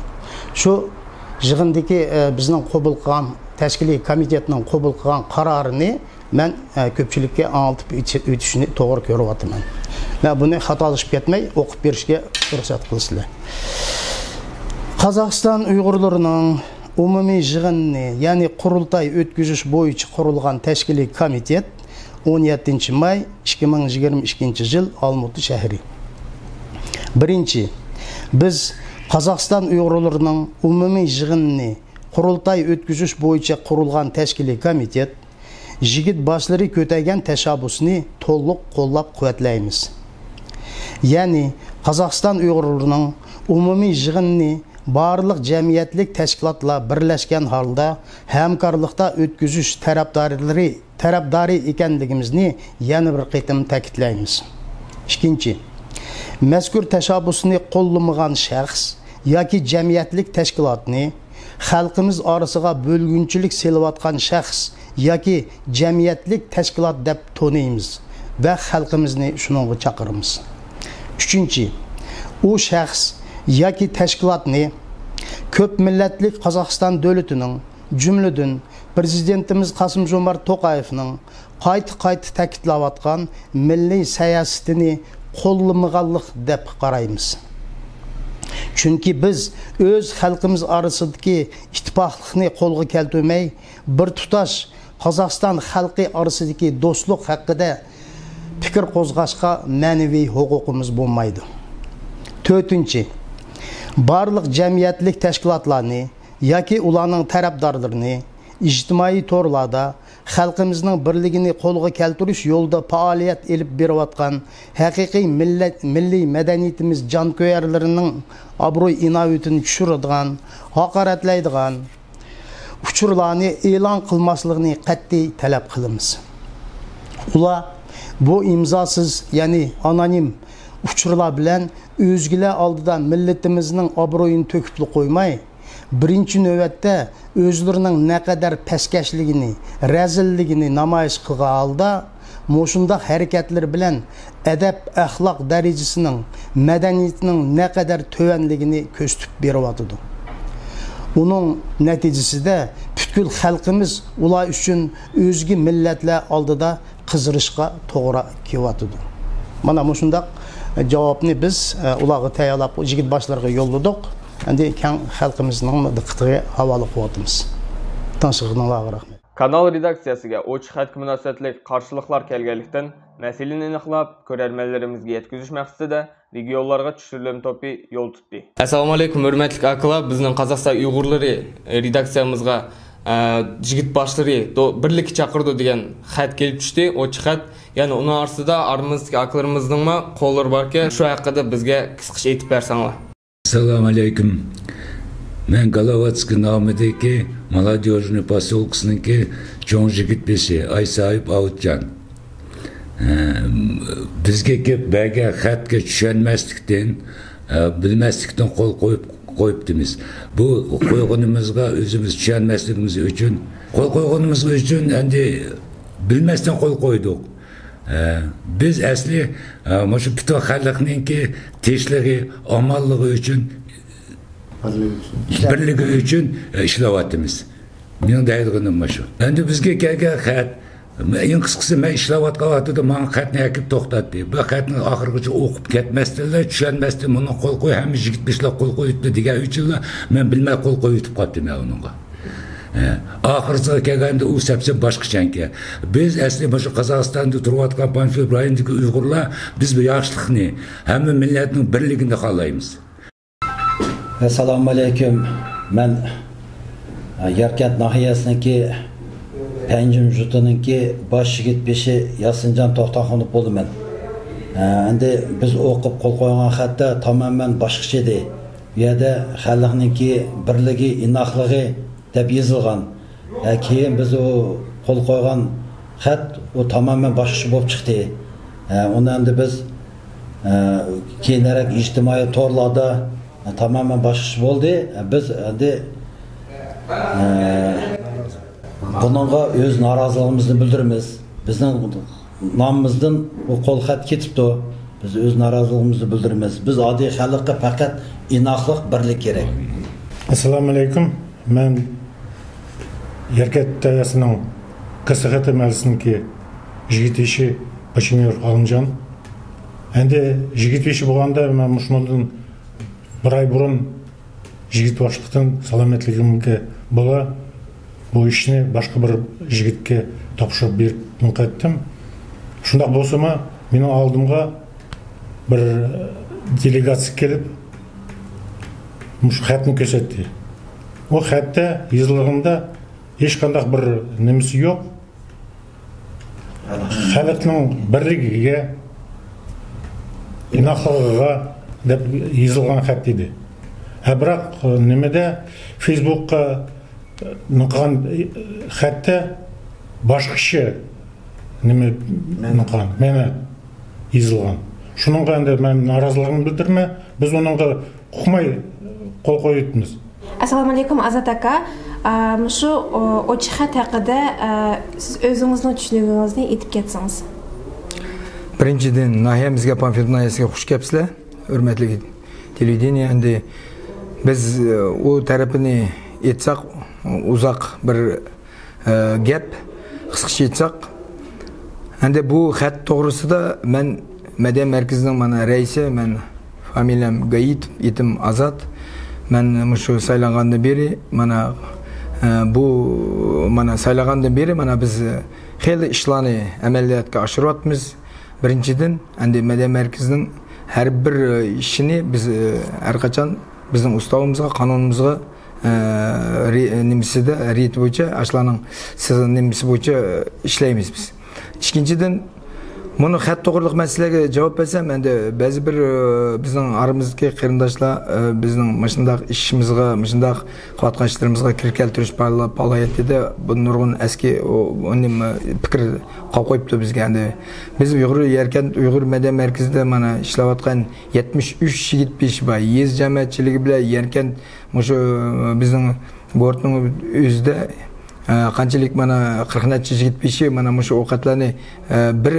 شۇ يىغىندىكى، ئە، بىزنىڭ قوبۇل قىلغان، تەشكىلىي كومىتېتنىڭ قوبۇل قىلغان قارارىنى مەن، ئە، كۆپچىلىككە ئاڭلىتىپ ئۆتۈشنى توغرا كۆرۈۋاتىمەن. مەن بۇنى خاتالىشىپ كەتمەي ئوقۇپ بېرىشكە پۇرسەت قىلىسىلەر. قازاقىستان ئۇيغۇرلىرىنىڭ ئومۇمىي يىغىنىنى، يەنى قۇرۇلتاي ئۆتكۈزۈش بويىچە قۇرۇلغان تەشكىلىي كومىتېت، ئون يەتتىنچى ماي ئىككى مىڭ يىگىرمە ئىككىنچى يىل، ئالمۇتا شەھىرى. بىرىنچى، بىز قازاقىستان ئۇيغۇرلىرىنىڭ ئومۇمىي يىغىنىنى قۇرۇلتاي ئۆتكۈزۈش بويىچە قۇرۇلغان تەشكىلىي كومىتېت يىگىت باشلىرى كۆتەرگەن تەشەببۇسنى تولۇق قوللاپ قۇۋۋەتلەيمىز. يەنى قازاقىستان ئۇيغۇرلىرىنىڭ ئومۇمىي يىغىنىنى بارلىق جەمئىيەتلىك تەشكىلاتلار بىرلەشكەن ھالدا ھەمكارلىقتا ئۆتكۈزۈش تەرەپدارلىرى، تەرەپدارى ئىكەنلىكىمىزنى يەنە بىر قېتىم تەكىتلەيمىز. ئىككىنچى، مەزكۇر تەشەببۇسنى قوللىمىغان شەخس ياكى جەمئىيەتلىك تەشكىلاتنى خەلقىمىز ئارىسىغا بۆلگۈنچىلىك سېلىۋاتقان شەخس ياكى جەمئىيەتلىك تەشكىلات دەپ تونۇيمىز ۋە خەلقىمىزنى شۇنىڭغا چاقىرىمىز. ئۈچىنچى، ئۇ شەخس ياكى تەشكىلاتنى كۆپ مىللەتلىك قازاقىستان دۆلىتىنىڭ، جۈملىدىن پىرېزىدېنتىمىز قاسىم جومارت توقايېۋنىڭ قايتا-قايتا تەكىتلەۋاتقان مىللىي سىياسىتىنى قوللىمىغانلىق دەپ قارايمىز. چۈنكى بىز ئۆز خەلقىمىز ئارىسىدىكى ئىتتىپاقلىقنى قولغا كەلتۈرمەي، بىر تۇتاش قازاقىستان خەلقى ئارىسىدىكى دوستلۇق ھەققىدە پىكىر قوزغاشقا مەنىۋى ھوقۇقىمىز بولمايدۇ. تۆتىنچى، بارلىق جەمئىيەتلىك تەشكىلاتلارنى ياكى ئۇلارنىڭ تەرەپدارلىرىنى ئىجتىمائىي تورلاردا خەلقىمىزنىڭ بىرلىكىنى قولغا كەلتۈرۈش يولىدا پائالىيەت ئېلىپ بېرىۋاتقان ھەقىقىي مىللەت، مىللىي مەدەنىيىتىمىز جانكۆيەرلىرىنىڭ ئابرۇي-ئىناۋىتىنى چۈشۈرىدىغان، ھاقارەتلەيدىغان، ئۇچۇرلارنى ئېلان قىلماسلىقىنى قەتئىي تەلەپ قىلىمىز. ئۇلار بۇ ئىمزاسىز، يەنى ئانونىم ئۇچۇرلار بىلەن ئۆزگىلەر ئالدىدا مىللىتىمىزنىڭ ئابرۇيىنى تۆكۈپلا قويماي، بىرىنچى نۆۋەتتە ئۆزلىرىنىڭ نەقەدەر پەسكەشلىكىنى، رەزىللىكىنى نامايىش قىلغان ھالدا، مۇشۇنداق ھەرىكەتلىرى بىلەن ئەدەپ-ئەخلاق دەرىجىسىنىڭ، مەدەنىيىتىنىڭ نەقەدەر تۆۋەنلىكىنى كۆرسىتىپ بېرىۋاتىدۇ. ئۇنىڭ نەتىجىسىدە پۈتكۈل خەلقىمىز ئۇلار ئۈچۈن ئۆزگە مىللەتلەر ئالدىدا قىزىرىشقا توغرا كېلىۋاتىدۇ. مانا مۇشۇنداق جاۋابنى بىز، ئە، ئۇلارغا تەييارلاپ، يىگىت باشلىرىغا يوللىدۇق. ئەمدى كەڭ خەلقىمىزنىڭ دىققىتىگە ھاۋالە قىلىۋاتىمىز. تىڭشىغىنىڭلارغا رەھمەت. كانال رېداكسىيەسىگە ئوچۇق خەتكە مۇناسىۋەتلىك قارشىلىقلار كەلگەنلىكتىن، مەسىلىنى ئېنىقلاپ، كۆرەرمەنلىرىمىزگە يەتكۈزۈش مەقسىتىدە رېگىيونلارغا چۈشۈرۈلۈم توپى يول تۇتتى. ئەسسالامۇئەلەيكۇم، ھۆرمەتلىك ئاكىلار! بىزنىڭ قازاقىستان ئۇيغۇرلىرى رېداكسىيەمىزغا، ئە، يىگىت باشلىرى دو-، بىرلىككە چاقىرىدۇ دېگەن خەت كېلىپ چۈشتى، ئوچۇق خەت. يەنە ئۇنىڭ ئارىسىدا ئارىمىزدىكى ئاكىلىرىمىزنىڭمۇ قوللىرى باركەن، شۇ ھەققىدە بىزگە قىسقىچە ئېيتىپ بەرسەڭلار. ئەسسالامۇئەلەيكۇم. مەن گالوۋاتسكىي نامىدىكى مولوديوژنىي پوسيولكىسىنىڭكى چوڭ يىگىت بېشى ئايساھىب ئاۋۇتجان. ھە، بىزگە كېلىپ بەرگەن خەتكە چۈشەنمەسلىكتىن، ھە، بىلمەسلىكتىن قول قويۇپ، قويۇپتىمىز. بۇ قويغىنىمىزغا ئۆزىمىز چۈشەنمەسلىكىمىز ئۈچۈن، قول قويغىنىمىز ئۈچۈن ئەمدى بىلمەستىن قول قويدۇق. ھە، بىز ئەسلى، ھە، مۇشۇ پۈتۈن خەلقنىڭكى تىنچلىقى، ئامانلىقى ئۈچۈن، بىرلىكى ئۈچۈن، ھە، ئىشلەۋاتىمىز. مېنىڭ دەيدىغىنىم مۇشۇ. ئەمدى بىزگە كەلگەن خەت، ئەڭ قىسقىسى، مەن ئىشلەۋاتقان ۋاقتىدا ماڭا خەتنى ئەكىپ توختاتتى. بۇ خەتنى ئاخىرغىچە ئوقۇپ كەتمەستىنلا، چۈشەنمەستىن، مۇنىڭغا قول قوي، ھەممە يىگىت بېشىلار قول قويۇپتۇ دېگەن ئۈچۈنلا مەن بىلمەي قول قويۇۋېتىپ قاپتىمەن ئۇنىڭغا. ھە، ئاخىرسىغا كەلگەندە ئۇ سەپسەپ باشقىچەنكەن. بىز ئەسلى مۇشۇ قازاقىستاندا تۇرۇۋاتقان پانفىل رايونىدىكى ئۇيغۇرلار، بىز بۇ ياخشىلىقنى، ھەممە مىللەتنىڭ بىرلىكىنى خالايمىز. ئەسسالامۇئەلەيكۇم. مەن، ئە، ياركەنت ناھىيەسىنىڭكى پەنجىم يۇرتىنىڭكى باش يىگىت بېشى ياسىنجان توختاخۇنوف بولىمەن. ئە، ئەمدى بىز ئوقۇپ قول قويغان خەتتە تامامەن باشقىچە ئىدى. بۇ يەردە خەلقنىڭكى بىرلىكى، ئىناقلىقى دەپ يېزىلغان. ھە، كېيىن بىز ئۇ قول قويغان خەت، ئۇ تامامەن باشقىچە بولۇپ چىقتى. ھە، ئۇنى ئەمدى بىز، ھە، كېيىنرەك ئىجتىمائىي تورلاردا، ھە، تامامەن باشقىچە بولدى. ھە، بىز ئەمدى، ھە، بۇنىڭغا ئۆز نارازىلىقىمىزنى بىلدۈرىمىز. بىزنىڭ نامىمىزدىن ئۇ قول خەت كېتىپتۇ. بىز ئۆز نارازىلىقىمىزنى بىلدۈرىمىز. بىز ئاددىي خەلققە پەقەت ئىناقلىق، بىرلىك كېرەك. ئەسسالامۇئەلەيكۇم. مەن يەركەنت دائىرىسىنىڭ كاسسا خەتى مەھەللىسىنىڭكى يىگىت بېشى باشىمىر ئالىمجان. ئەمدى يىگىت بېشى بولغاندا، مەن مۇشۇنىڭدىن بىر ئاي بۇرۇن يىگىت باشلىقتىن سالامەتلىكىمگە باغلىق بۇ ئىشنى باشقا بىر يىگىتكە تاپشۇرۇپ بېرىپ قايتتىم. شۇنداق بولسىمۇ، مېنىڭ ئالدىمغا بىر دېلېگاتسىيە كېلىپ، مۇشۇ خەتنى كۆرسەتتى. ئۇ خەتتە يېزىلغىنىدا ھېچقانداق بىر نېمىسى يوق. خەلقنىڭ بىرلىكىگە، ئىناقلىقىغا دەپ يېزىلغان خەت ئىدى. ھە، بىراق نېمىدە، فېيسبۇكقا نىقان خەتتە باشقىچە نېمە نىقان، مەنە يېزىلغان. شۇنىڭغا ئەمدى مەن نارازىلىقىمنى بىلدۈرىمەن. بىز ئۇنىڭغا ئۇقماي قول قويۇۋېتىمىز. ئەسسالامۇئەلەيكۇم، ئازات ئاكا. ئا، مۇشۇ، ئو، ئوچۇق خەت ھەققىدە، ئا، سىز ئۆزىڭىزنىڭ چۈشىنىكىڭىزنى ئېيتىپ كەتسىڭىز. بىرىنچىدىن، ناھىيەمىزگە، پانفىلوپ ناھىيەسىگە خۇش كەپسىلەر، ھۆرمەتلىك تېلېۋىدېنىيە. ئەمدى بىز، ئۇ تەرىپىنى ئېيتساق، ئۇزاق بىر، ئە، گەپ، قىسقىچە ئېيتساق. ئەمدى بۇ خەت توغرىسىدا مەن مەدەنىيەت مەركىزىنىڭ، مانا، رەئىسى، مەن فامىلەم گايىتوف، ئېتىم ئازات. مەن مۇشۇ سايلانغاندىن بېرى، مانا، ئە، بۇ، مانا، سايلانغاندىن بېرى، مانا، بىز خېلى ئىشلارنى ئەمەلىيەتكە ئاشۇرۇۋاتىمىز. بىرىنچىدىن، ئەمدى مەدەنىيەت مەركىزىنىڭ ھەر بىر ئىشىنى بىز، ھەر قاچان بىزنىڭ ئۇستاۋىمىزغا، قانۇنىمىزغا، ئە، رې-، نېمىسىدە، رېتى بويىچە، ئاشۇلارنىڭ سىز-، نېمىسى بويىچە ئىشلەيمىز بىز. ئىككىنچىدىن، مۇنۇ خەت توغرىلىق مەسىلىگە جاۋاب بەرسەم، ئەمدى بەزى بىر، ئە، بىزنىڭ ئارىمىزدىكى قېرىنداشلار، ئە، بىزنىڭ مۇشۇنداق ئىشىمىزغا، مۇشۇنداق قىلىۋاتقان ئىشلىرىمىزغا كىر كەلتۈرۈش پائال-، پائالىيىتىدە بۇ نۇرغۇن ئەسكى، ئۇ، ئۇ نېمە، پىكىر قويۇپتۇ بىزگە. ئەمدى بىز ئۇيغۇر يەركەنت ئۇيغۇر مەدەنىيەت مەركىزىدە، مانا، ئىشلەۋاتقان يەتمىش ئۈچ يىگىت بېشى بار. يېزا جەمئىيەتچىلىكى بىلەن يەركەنت مۇشۇ بىزنىڭ گۇرۇھنىڭ ئۆزىدە، ئە، قانچىلىك، مانا، قىرىق نەچچە يىگىت بېشى، مانا، مۇشۇ ئوقەتلەرنى، ئە، بىر،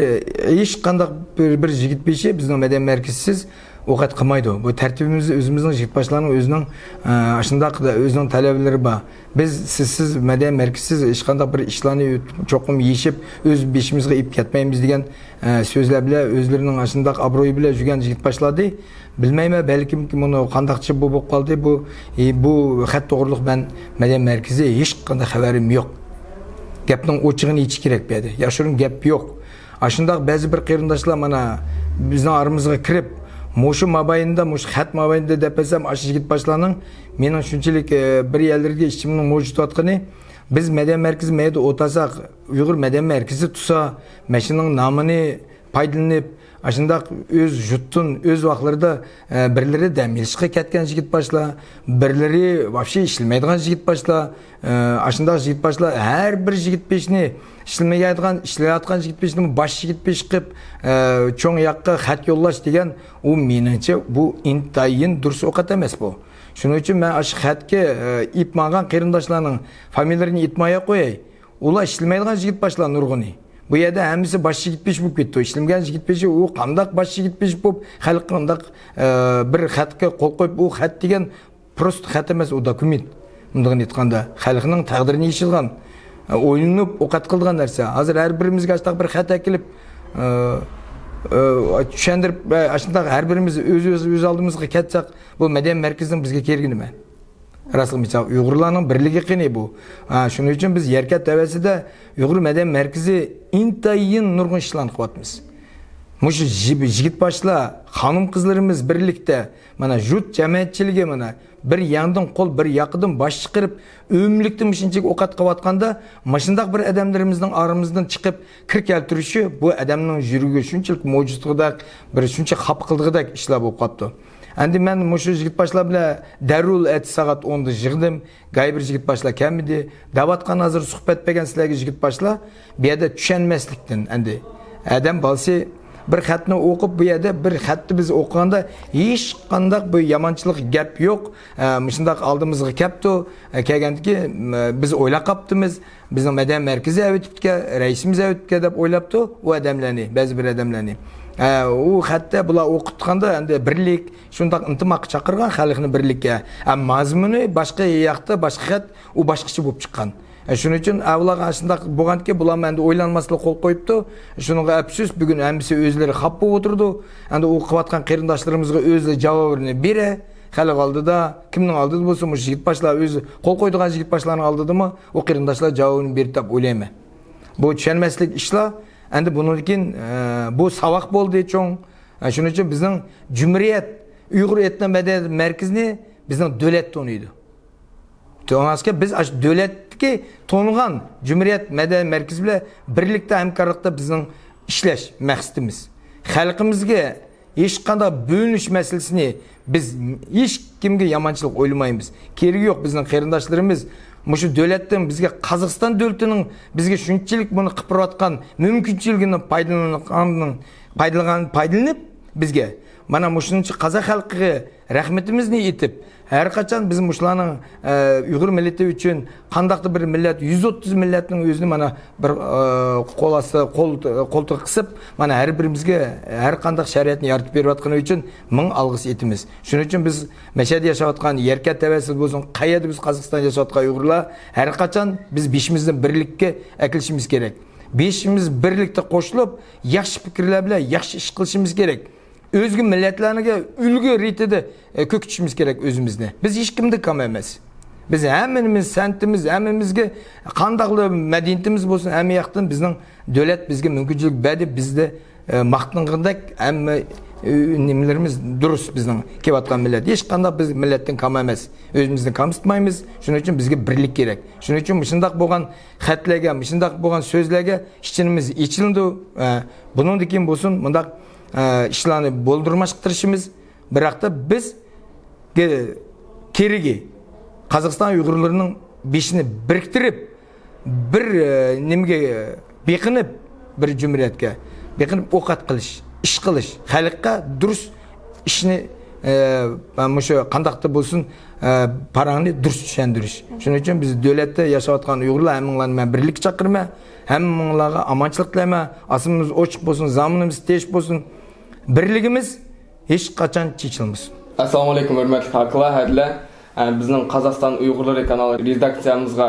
ھېچقانداق بىر، بىر يىگىت بېشى بىزنىڭ مەدەنىيەت مەركىزىسىز ئوقەت قىلمايدۇ. بۇ تەرتىپىمىز ئۆزىمىزنىڭ يىگىت باشلارنىڭ ئۆزىنىڭ، ئە، ئاشۇنداق ئۆزىنىڭ تەلەپلىرى بار. بىز سىزسىز، مەدەنىيەت مەركىزىسىز ھېچقانداق بىر ئىشلارنى چوقۇم يېشىپ، ئۆز بېشىمىزغا ئېلىپ كەتمەيمىز دېگەن، ئە، سۆزلەر بىلەن ئۆزلىرىنىڭ ئاشۇنداق ئابرۇيى بىلەن يۈرگەن يىگىت باشلاردى. بىلمەيمەن، بەلكىم مۇنۇ قانداقچە بۇ بولۇپ قالدى. بۇ، ئى، بۇ خەت توغرىلىق مەن مەدەنىيەت مەركىزى ھېچقانداق خەۋىرىم يوق. گەپنىڭ ئوچۇقىنى ئېيتىش كېرەك بۇ يەردە. ياشۇرۇن گەپ يوق. ئاشۇنداق بەزى بىر قېرىنداشلار مانا بىزنىڭ ئارىمىزغا كىرىپ، مۇشۇ مابايىندا، مۇشۇ خەت مابايىندا دەپ بەرسەم، ئاشۇ يىگىت باشلارنىڭ مېنىڭ شۇنچىلىك، ئە، بىر يەرلىرىگە ئىچىمنىڭ موجۇتۇۋاتقىنى، بىز مەدەنىيەت مەركىزى مەيدە ئولتۇرساق، ئۇيغۇر مەدەنىيەت مەركىزى تۇرسا، مەشىنىنىڭ نامىنى پايدىلىنىپ، ئاشۇنداق ئۆز يۇرتتىن، ئۆز ۋاقىتلىرىدا، ئە، بىرلىرى دەم ئېلىشقا كەتكەن يىگىت باشلار، بىرلىرى ۋاپشې ئىشلىمەيدىغان يىگىت باشلار، ئە، ئاشۇنداق يىگىت باشلار، ھەر بىر يىگىت بېشىنى ئىشلىمەيدىغان، ئىشلەيدىغان يىگىت بېشىنى باش يىگىت بېشى قىلىپ، ئە، چوڭ ياققا خەت يوللاش دېگەن، ئۇ مېنىڭچە بۇ ئىنتايىن دۇرۇس ئوقەت ئەمەس بۇ. شۇنىڭ ئۈچۈن مەن ئاشۇ خەتكە، ئە، ئېلىپ ماڭغان قېرىنداشلارنىڭ فامىلىلىرىنى ئېيتمايلا قوياي. ئۇلار ئىشلىمەيدىغان يىگىت باشلار نۇرغۇنى. بۇ يەردە ھەممىسى باش يىگىت بېشى بولۇپ كېتىپتۇ. ئىشلىمىگەن يىگىت بېشى، ئۇ قانداق باش يىگىت بېشى بولۇپ، خەلققە ئۇنداق، ئە، بىر خەتكە قول قويۇپ، ئۇ خەت دېگەن پروستو خەت ئەمەس، ئۇ دوكۇمېنت. مۇنداقنى ئېيتقاندا، خەلقنىڭ تەقدىرىنى يېشىدىغان، ئە، ئويلىنىپ ئوقەت قىلىدىغان نەرسە. ھازىر ھەر بىرىمىزگە ئاشۇنداق بىر خەت ئەكېلىپ، ئە، ئە، چۈشەندۈرۈپ، ئە، ئاشۇنداق ھەر بىرىمىز ئۆز، ئۆز، ئۆز ئالدىمىزغا كەتسەك، بۇ مەدەنىيەت مەركىزىنىڭ بىزگە كېرىكى نېمە؟ راستلىقىنى ئېيتساق، ئۇيغۇرلارنىڭ بىرلىكى قېنى بۇ؟ ھە، شۇنىڭ ئۈچۈن بىز يەركەنت تەۋەسىدە ئۇيغۇر مەدەنىيەت مەركىزى ئىنتايىن نۇرغۇن ئىشلارنى قىلىۋاتىمىز. مۇشۇ يىپ-، يىگىت باشلار، خانىم قىزلىرىمىز بىرلىكتە، مانا، يۇرت جەمئىيەتچىلىكى، مانا، بىر ياندىن قول، بىر ياقىدىن باش چىقىرىپ، ئۆملۈكتە مۇشۇنچىلىك ئوقەت قىلىۋاتقاندا، مۇشۇنداق بىر ئادەملىرىمىزنىڭ ئارىمىزدىن چىقىپ، كىر كەلتۈرۈشى بۇ ئادەمنىڭ يۈرىكىگە شۇنچىلىك موجۇتقۇدەك، بىر شۇنچە خاپا قىلىدىغۇدەك ئىشلار بولۇپ قاپتۇ. ئەمدى مەن مۇشۇ يىگىت باشلار بىلەن دەررۇل ئەتە سائەت ئوندا يىغدىم. گاي بىر يىگىت باشلار كەلمىدى. دەۋاتقان ھازىر سۆھبەت بەرگەن سىلەرگە يىگىت باشلار. بۇ يەردە چۈشەنمەسلىكتىن ئەمدى. ئادەم بالىسى بىر خەتنى ئوقۇپ، بۇ يەردە بىر خەتنى بىز ئوقۇغاندا ھېچقانداق بىر يامانچىلىق گەپ يوق. ئە، مۇشۇنداق ئالدىمىزغا كەپتۇ. ئە، كەلگەندىكى، ئە، بىز ئويلاپ قاپتىمىز. بىزنىڭ مەدەنىيەت مەركىزى ئەۋېتىپتىكەن، رەئىسىمىز ئەۋېتىپتىكەن دەپ ئويلاپتۇ ئۇ ئادەملەرنى، بەزى بىر ئادەملەرنى. ئە، ئۇ خەتتە بۇلار ئوقۇتقاندا ئەمدى بىرلىك، شۇنداق ئىنتىماققا چاقىرغان خەلقنى بىرلىككە. ئە، مەزمۇنى باشقا ياقتا، باشقا خەت، ئۇ باشقىچە بولۇپ چىققان. ئە، شۇنىڭ ئۈچۈن ئەۋلاغا شۇنداق بولغاندىكىن، بۇلارمۇ ئەمدى ئويلانماسلا قول قويۇپتۇ. شۇنىڭغا ئەپسۇس، بۈگۈن ھەممىسى ئۆزلىرى خاپا بولۇپ ئولتۇرىدۇ. ئەمدى ئۇ قىلىۋاتقان قېرىنداشلىرىمىزغا ئۆزى جاۋابىنى بېرە. خەلق ئالدىدا، كىمنىڭ ئالدىدا بولسا، مۇشۇ يىگىت باشلار ئۆزى قول قويىدىغان يىگىت باشلارنىڭ ئالدىدىمۇ ئۇ قېرىنداشلار جاۋابىنى بېرىدۇ دەپ ئويلايمەن. بۇ چۈشەنمەسلىك ئىشلار. ئەمدى بۇنىڭدىن كېيىن، ئە، بۇ ساۋاق بولدى چوڭ. ئە، شۇنىڭ ئۈچۈن بىزنىڭ جۇمھۇرىيەت ئۇيغۇر ئېتنو مەدەنىيەت مەركىزىنى بىزنىڭ دۆلەت تونۇيدۇ. تونۇغاچقا بىز ئاشۇ دۆلەتتىكى تونۇغان جۇمھۇرىيەت مەدەنىيەت مەركىزى بىلەن بىرلىكتە ھەمكارلىقتا بىزنىڭ ئىشلەش مەقسىتىمىز. خەلقىمىزگە ھېچقانداق بۆلۈنۈش مەسىلىسىنى بىز ھېچكىمگە يامانچىلىق ئويلىمايمىز. كېرىكى يوق، بىزنىڭ قېرىنداشلىرىمىز مۇشۇ دۆلەتتىن بىزگە، قازاقىستان دۆلىتىنىڭ بىزگە شۇنچىلىك بۇنى قىلىپ بېرىۋاتقان مۇمكىنچىلىكىنى پايدىلانغاننىڭ، پايدىلانغان، پايدىلىنىپ بىزگە مانا مۇشۇنچە قازاق خەلقىگە رەھمىتىمىزنى ئېيتىپ، ھەر قاچان بىز مۇشۇلارنىڭ، ئە، ئۇيغۇر مىللىتى ئۈچۈن قانداقتۇر بىر مىللەت، يۈز ئوتتۇز مىللەتنىڭ ئۆزىنى مانا بىر، ئە، قول ئاستى، قول، قولتۇققا قىسىپ، مانا ھەر بىرىمىزگە ھەر قانداق شارائىتنى يارىتىپ بېرىۋاتقىنى ئۈچۈن مىڭ ئالغىس ئېيتىمىز. شۇنىڭ ئۈچۈن بىز مەشەدە ياشاۋاتقان، يەركەنت تەۋەسىدە بولسۇن، قەيەردە بىز قازاقىستاندا ياشاۋاتقان ئۇيغۇرلار ھەر قاچان بىز بېشىمىزنى بىرلىككە ئەكېلىشىمىز كېرەك. بېشىمىز بىرلىكتە قوشۇلۇپ، ياخشى پىكىرلەر بىلەن ياخشى ئىش قىلىشىمىز كېرەك. ئۆزگە مىللەتلەرگە ئۈلگە رېتىدە، ئە، كۆكىتىشىمىز كېرەك ئۆزىمىزنى. بىز ھېچكىمدىن كەم ئەمەس. بىز ھەممىمىز سەنتىمىز، ھەممىمىزگە قانداقلا مەدەنىيىتىمىز بولسۇن، ھەممە ياقتىن بىزنىڭ دۆلەت بىزگە مۇمكىنچىلىك بەردى. بىزدە، ئە، ماختىنغاندەك ھەممە، ئە، نېمىلىرىمىز دۇرۇس بىزنىڭ كېلىۋاتقان مىللەت. ھېچقانداق بىز مىللەتتىن كەم ئەمەس. ئۆزىمىزنى كەمسىتمەيمىز. شۇنىڭ ئۈچۈن بىزگە بىرلىك كېرەك. شۇنىڭ ئۈچۈن مۇشۇنداق بولغان خەتلەرگە، مۇشۇنداق بولغان سۆزلەرگە ئىچىمىز ئېچىلىدۇ. ئە، بۇنىڭدىن كېيىن بولسۇن مۇنداق، ئە، ئىشلارنى بولدۇرماشقا تىرىشىمىز. بىراقتا بىز كېرىكى قازاقىستان ئۇيغۇرلىرىنىڭ بېشىنى بىرىكتۈرۈپ، بىر، ئە، نېمىگە بېقىنىپ، بىر جۇمھۇرىيەتكە بېقىنىپ ئوقەت قىلىش، ئىش قىلىش، خەلققە دۇرۇس ئىشنى، ئە، مۇشۇ قانداقتا بولسۇن، ئە، پاراڭنى دۇرۇس چۈشەندۈرۈش. شۇنىڭ ئۈچۈن بىز دۆلەتتە ياشاۋاتقان ئۇيغۇرلار ھەممىڭلارنى مەن بىرلىككە چاقىرىمەن. ھەممىڭلارغا ئامانچىلىق تىلەيمەن. ئاسمىنىمىز ئوچۇق بولسۇن، زامىنىمىز تىنچ بولسۇن. بىرلىكىمىز ھېچقاچان چېچىلمىسۇن. ئەسسالامۇئەلەيكۇم، ھۆرمەتلىك ئاكىلار، ھەدىلەر. ئە، بىزنىڭ قازاقىستان ئۇيغۇرلىرى كانال رېداكسىيەمىزغا،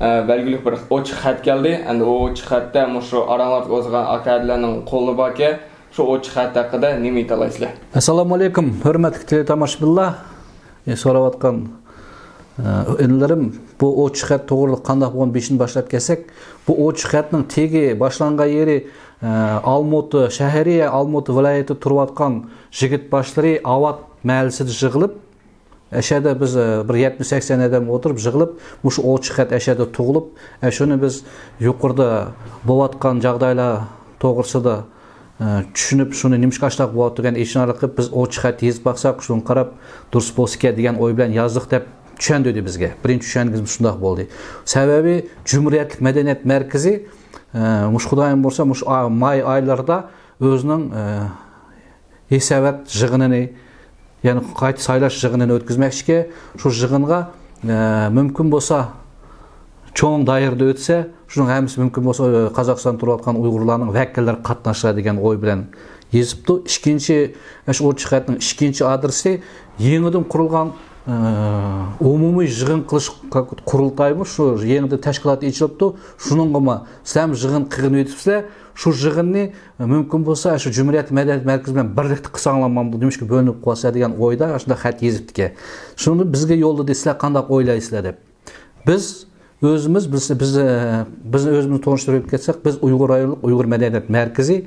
ئە، بەلگىلىك بىر ئوچۇق خەت كەلدى. ئەمدى ئۇ ئوچۇق خەتتە مۇشۇ ئاراڭلاردا ئولتۇرغان ئاكا ھەدىلەرنىڭ قولى باركەن، شۇ ئوچۇق خەت ھەققىدە نېمە ئېيتالايسىلەر؟ ئەسسالامۇئەلەيكۇم، ھۆرمەتلىك تېلېتاماشىبىنلار. ئە، سوراۋاتقان، ئە، ئىنىلىرىم، بۇ ئوچۇق خەت توغرىلىق قانداق بولغان بېشىنى باشلاپ كەلسەك، بۇ ئوچۇق خەتنىڭ تېگى باشلانغان يېرى، ئە، ئالمۇتا شەھىرى، ئالمۇتا ۋىلايىتىدە تۇرۇۋاتقان يىگىت باشلىرى ئاۋات مەھەللىسىدە يىغىلىپ، ئەشەدە بىز، ئە، بىر يەتمىش سەكسەن ئادەم ئولتۇرۇپ، يىغىلىپ، مۇشۇ ئوچۇق خەت ئەشەدە تۇغۇلۇپ، ئە، شۇنى بىز يۇقىرىدا بولۇۋاتقان جاغدايلار توغرىسىدا، ئە، چۈشىنىپ، شۇنى نېمىشقا ئاشۇنداق بولۇۋاتىدىغان ئىشنى ئارقىلىپ بىز ئوچۇق خەت يېزىپ باقساق، شۇنىڭغا قاراپ دۇرۇس بولسىكەن دېگەن ئوي بىلەن يازدۇق دەپ چۈشەندۈردى بىزگە. بىرىنچى چۈشەنگىنىمىز شۇنداق بولدى. سەۋەبى، جۇمھۇرىيەتلىك مەدەنىيەت مەركىزى، ئە، مۇشۇ خۇدايىم بولسا، مۇشۇ ئا-، ماي ئايلىرىدا ئۆزىنىڭ، ئە، ھېسسىيات يىغىنىنى، يەنى قايتا سايلاش يىغىنىنى ئۆتكۈزمەكچىكەن. شۇ يىغىنغا، ئە، مۇمكىن بولسا، چوڭ دائىرىدە ئۆتسە، شۇنىڭ ھەممىسى مۇمكىن بولسا، ئە، قازاقىستاندا تۇرۇۋاتقان ئۇيغۇرلارنىڭ ۋەكىللىرى قاتناشسا دېگەن ئوي بىلەن يېزىپتۇ. ئىككىنچى، ئە، شۇ ئوچۇق خەتنىڭ ئىككىنچى ئادرېسى يېڭىدىن قۇرۇلغان، ئە، ئومۇمىي يىغىن قىلىش قۇرۇلتايمۇ، شۇ يېڭىدىن تەشكىلات ئېچىلىپتۇ. شۇنىڭغىمۇ سىلەرمۇ يىغىن قىلغىنى ئۆتۈپسىلەر، شۇ يىغىننى مۇمكىن بولسا، شۇ جۇمھۇرىيەت مەدەنىيەت مەركىزى بىلەن بىرلىكتە قىلساڭلار مامدۇ، نېمىشقا بۆلۈنۈپ قالسا دېگەن ئويدا شۇنداق خەت يېزىپتىكەن. شۇنى بىزگە يوللىدى، سىلەر قانداق ئويلايسىلەر دەپ. بىز ئۆزىمىز، بىز، بىز، بىز ئۆزىمىزنى تونۇشتۇرۇپ كەتسەك، بىز ئۇيغۇر رايونلۇق ئۇيغۇر مەدەنىيەت مەركىزى،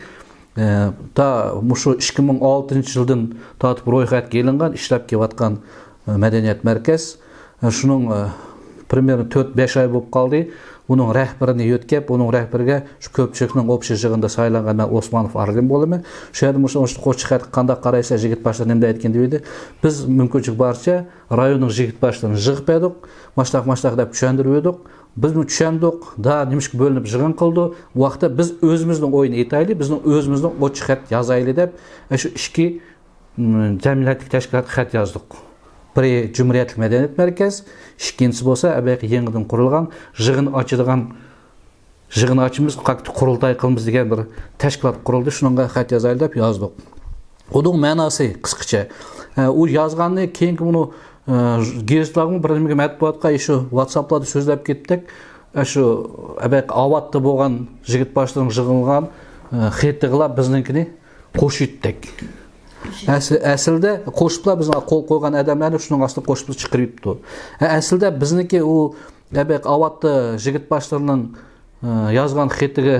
ئە، تا مۇشۇ ئىككى مىڭ ئالتىنچى يىلدىن تارتىپ رويخەتكە ئېلىنغان، ئىشلەپ كېلىۋاتقان مەدەنىيەت مەركەز. شۇنىڭ، ئە، پرېميېرنى تۆت، بەش ئاي بولۇپ قالدى. ئۇنىڭ رەھبىرىنى يۆتكەپ، ئۇنىڭ رەھبىرىگە شۇ كۆپچىلىكنىڭ ئوبشىي يىغىنىدا سايلانغان مەن ئوسمانوف ئارلىن بولىمەن. شۇ يەردە مۇشۇ، مۇشۇ قوچ خەتكە قانداق قارايسىلەر، يىگىت باشلار نېمە دەيدىكىن دېدى. بىز مۇمكىنچىلىك بارىچە رايوننىڭ يىگىت باشلىرىنى يىغىپ بەردۇق. ماشتاق، ماشتاق دەپ چۈشەندۈرۈۋىدۇق. بىزمۇ چۈشەندۇق، دا نېمىشقا بۆلۈنۈپ يىغىن قىلدۇ. بۇ ۋاقىتتا بىز ئۆزىمىزنىڭ ئويىنى ئېيتايلى، بىزنىڭ ئۆزىمىزنىڭ ئوچۇق خەت يازايلى دەپ، شۇ ئىككى م، جەمئىيەتلىك تەشكىلاتقا خەت يازدۇق. بىرى جۇمھۇرىيەتلىك مەدەنىيەت مەركەز، ئىككىنچىسى بولسا ئەبەقى يېڭىدىن قۇرۇلغان يىغىن ئاچىدىغان، يىغىن ئاچىمىز، قايتا قۇرۇلتاي قىلىمىز دېگەن بىر تەشكىلات قۇرۇلدى، شۇنىڭغا خەت يازايلى دەپ يازدۇق. ئۇنىڭ مەناسى قىسقىچە. ئە، ئۇ يازغاننى كېيىنكى بۇنى، ئە، گېزىتلارغىمۇ بىر نېمىگە مەتبۇئاتقا شۇ ۋاتساپلاردا سۆزلەپ كەتتۇق. ئە، شۇ ئەبەقى ئاۋاتتا بولغان يىگىت باشلىرىنىڭ يىغىلغان، ئە، خېتىغىلا بىزنىڭكىنى قوشۇۋەتتۇق. ئەسلى، ئەسلىدە قوشۇپلا بىزنىڭ قول قويغان ئادەملەرنى شۇنىڭ ئاستىغا قوشۇپلا چىقىرىۋېتىپتۇ. ئە، ئەسلىدە بىزنىڭكى ئۇ ئەبەقى ئاۋاتتا يىگىت باشلىرىنىڭ، ئە، يازغان خېتىگە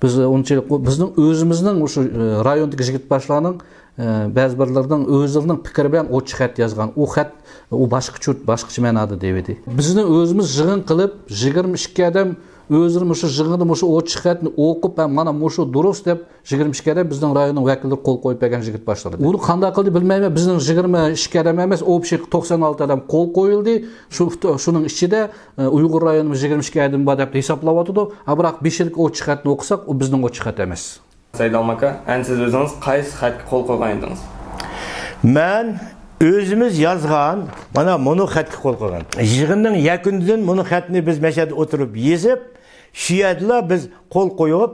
بىز ئۇنچىلىك، بىزنىڭ ئۆزىمىزنىڭ مۇشۇ، ئە، رايوندىكى يىگىت باشلارنىڭ، ئە، بەزى بىرلىرىنىڭ ئۆزلىرىنىڭ پىكرى بىلەن ئوچۇق خەت يازغان. ئۇ خەت، ئۇ باشقىچە، باشقىچە مەنادا دەيۋىدى. بىزنىڭ ئۆزىمىز يىغىن قىلىپ، يىگىرمە ئىككى ئادەم ئۆزلىرى مۇشۇ يىغىندا مۇشۇ ئوچۇق خەتنى ئوقۇپ، ھە، مانا مۇشۇ دۇرۇس دەپ، يىگىرمە ئىككى ئادەم بىزنىڭ رايوننىڭ ۋەكىللىرى قول قويۇپ بەرگەن يىگىت باشلىرى. ئۇنى قانداق قىلدى بىلمەيمەن. بىزنىڭ يىگىرمە ئىككى ئادەم ئەمەس، ئوبشىي توقسان ئالتە ئادەم قول قويۇلدى. شۇ، شۇنىڭ ئىچىدە، ئە، ئۇيغۇر رايونىمىز يىگىرمە ئىككى ئادەم بار دەپ ھېسابلاۋاتىدۇ. ھە، بىراق بېشىدىكى ئوچۇق خەتنى ئوقۇساق، ئۇ بىزنىڭ ئوچۇق خەت ئەمەس. سەيدالما ئاكا، ئەمدى سىز ئۆزىڭىز قايسى خەتكە قول قويغان ئىدىڭىز؟ مەن ئۆزىمىز يازغان، مانا مۇنۇ خەتكە قول قويغان. يىغىننىڭ يەكۈنىدىن مۇنۇ خەتنى بىز مەشەدە ئوتۇرۇپ يېزىپ، شۇ يەردىلا بىز قول قويۇپ،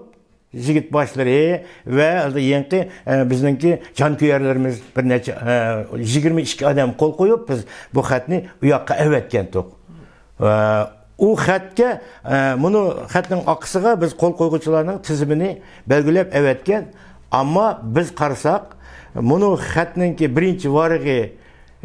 يىگىت باشلىرى ۋە يېڭىقى، ئە، بىزنىڭكى جانكۆيەرلىرىمىز بىر نەچچە، ئە، يىگىرمە ئىككى ئادەم قول قويۇپ، بىز بۇ خەتنى ئۇ ياققا ئەۋەتكەنتۇق. ئە، ئۇ خەتكە، ئە، مۇنۇ خەتنىڭ ئارقىسىغا بىز قول قويغۇچىلارنىڭ تىزىمىنى بەلگىلەپ ئەۋەتكەن. ئەمما بىز قارىساق، مۇنۇ خەتنىڭكى بىرىنچى ۋارىقى،